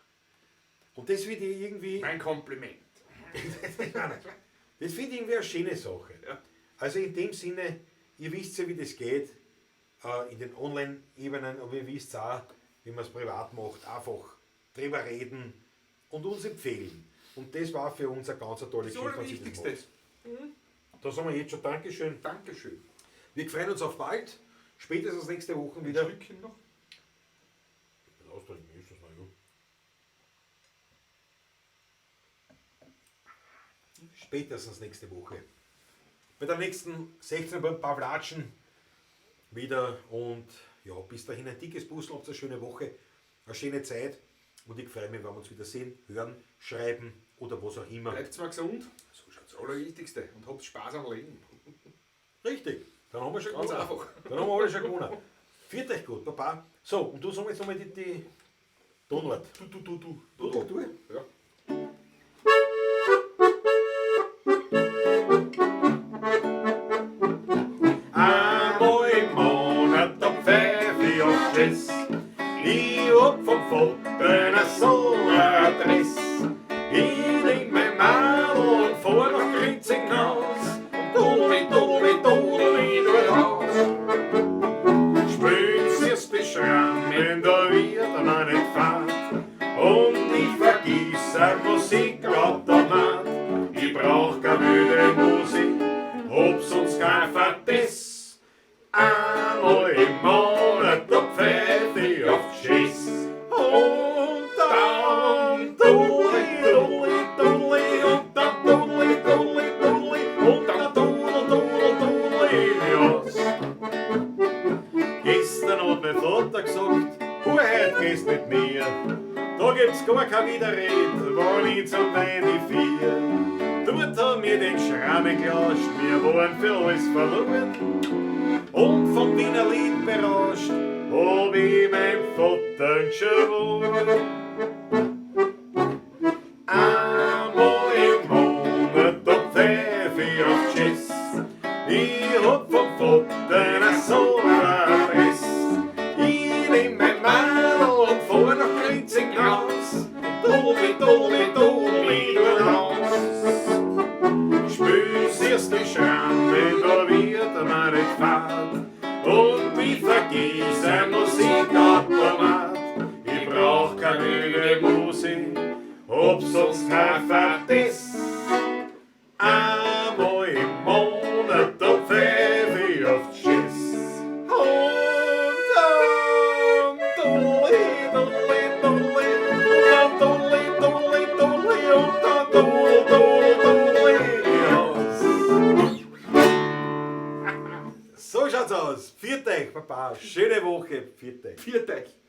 Und das finde ich irgendwie... Mein Kompliment. Das finde ich irgendwie eine schöne Sache. Ja. Also in dem Sinne, ihr wisst ja, wie das geht, in den Online-Ebenen, aber ihr wisst auch, wie man es privat macht, einfach drüber reden und uns empfehlen. Und das war für uns eine ganz tolle Das Geschichte. Das Allerwichtigste. Da sagen wir jetzt schon Dankeschön. Dankeschön. Wir freuen uns auf bald. Spätestens nächste Woche wieder. Ein Schlückchen noch. Austrinken ist das noch, ja. Spätestens nächste Woche. Bei der nächsten 16 Uhr Pavlatschen wieder. Und ja, bis dahin ein dickes Puzzle, habt eine schöne Woche, eine schöne Zeit. Und ich freue mich, wenn wir uns wieder sehen, hören, schreiben oder was auch immer. Bleibt mal gesund. So schaut's Das Allerwichtigste. Und habt Spaß am Leben. Richtig. Dann haben wir schon Ganz gewonnen. einfach. Dann haben wir alle schon gewonnen. Viert euch gut, Papa. So, und du sag jetzt nochmal die Tonart. Du. Du. Ja. Einmal im Monat, da pfeif ich auf Jazz. Ich hab vom Vater eine so eine Adresse. Ich nehm mein Madel und fahr nach Grinzing raus. Und dudeli, dudeli, dudeli, durch Haus. Spülen sie's die Schrammen, da wird man nicht fad. Und ich vergiss ein Musikautomat. Ich brauch keine wilde Musik, hab sonst kein Verdiss. Einmal im Monat, da pfeif ich auf Schiss. Und dann dudeli, dudeli, dudeli, und dann dudeli, dudeli, dudeli, und dann dudel, dudel, dudeli, aus. Gestern hat mein Vater gesagt, Bub, heut gehst mit mir. Da gibt's gar keine Widerred, wenn ich zum Wein vier. Dort haben wir den Schramme gelauscht, wir waren für alles verloren. Und vom Wiener Lied berauscht, hab ich mein Vater geschworen. Einmal im Monat, da pfeif ich auf Jazz. Ich hab vom Vater eine so Adresse. Ich nehm mein Madel und fahr nach Grinzing raus. Dudeli, dudeli, dudeli, du raus. Spül's erst die Schramme, da wird man nicht fad. Und ich vergiss ein Musikautomat. Ich brauch keine wilde Musik, ob sonst kein Verdiss. Einmal im Monat, da pfeif ich auf die Schiss. Und dann dudeli, dudeli, dudeli, und dann dudeli, dudeli, dudeli, und schaut's aus. Pfiat euch, Baba. Schöne Woche. Pfiat euch. Viert euch.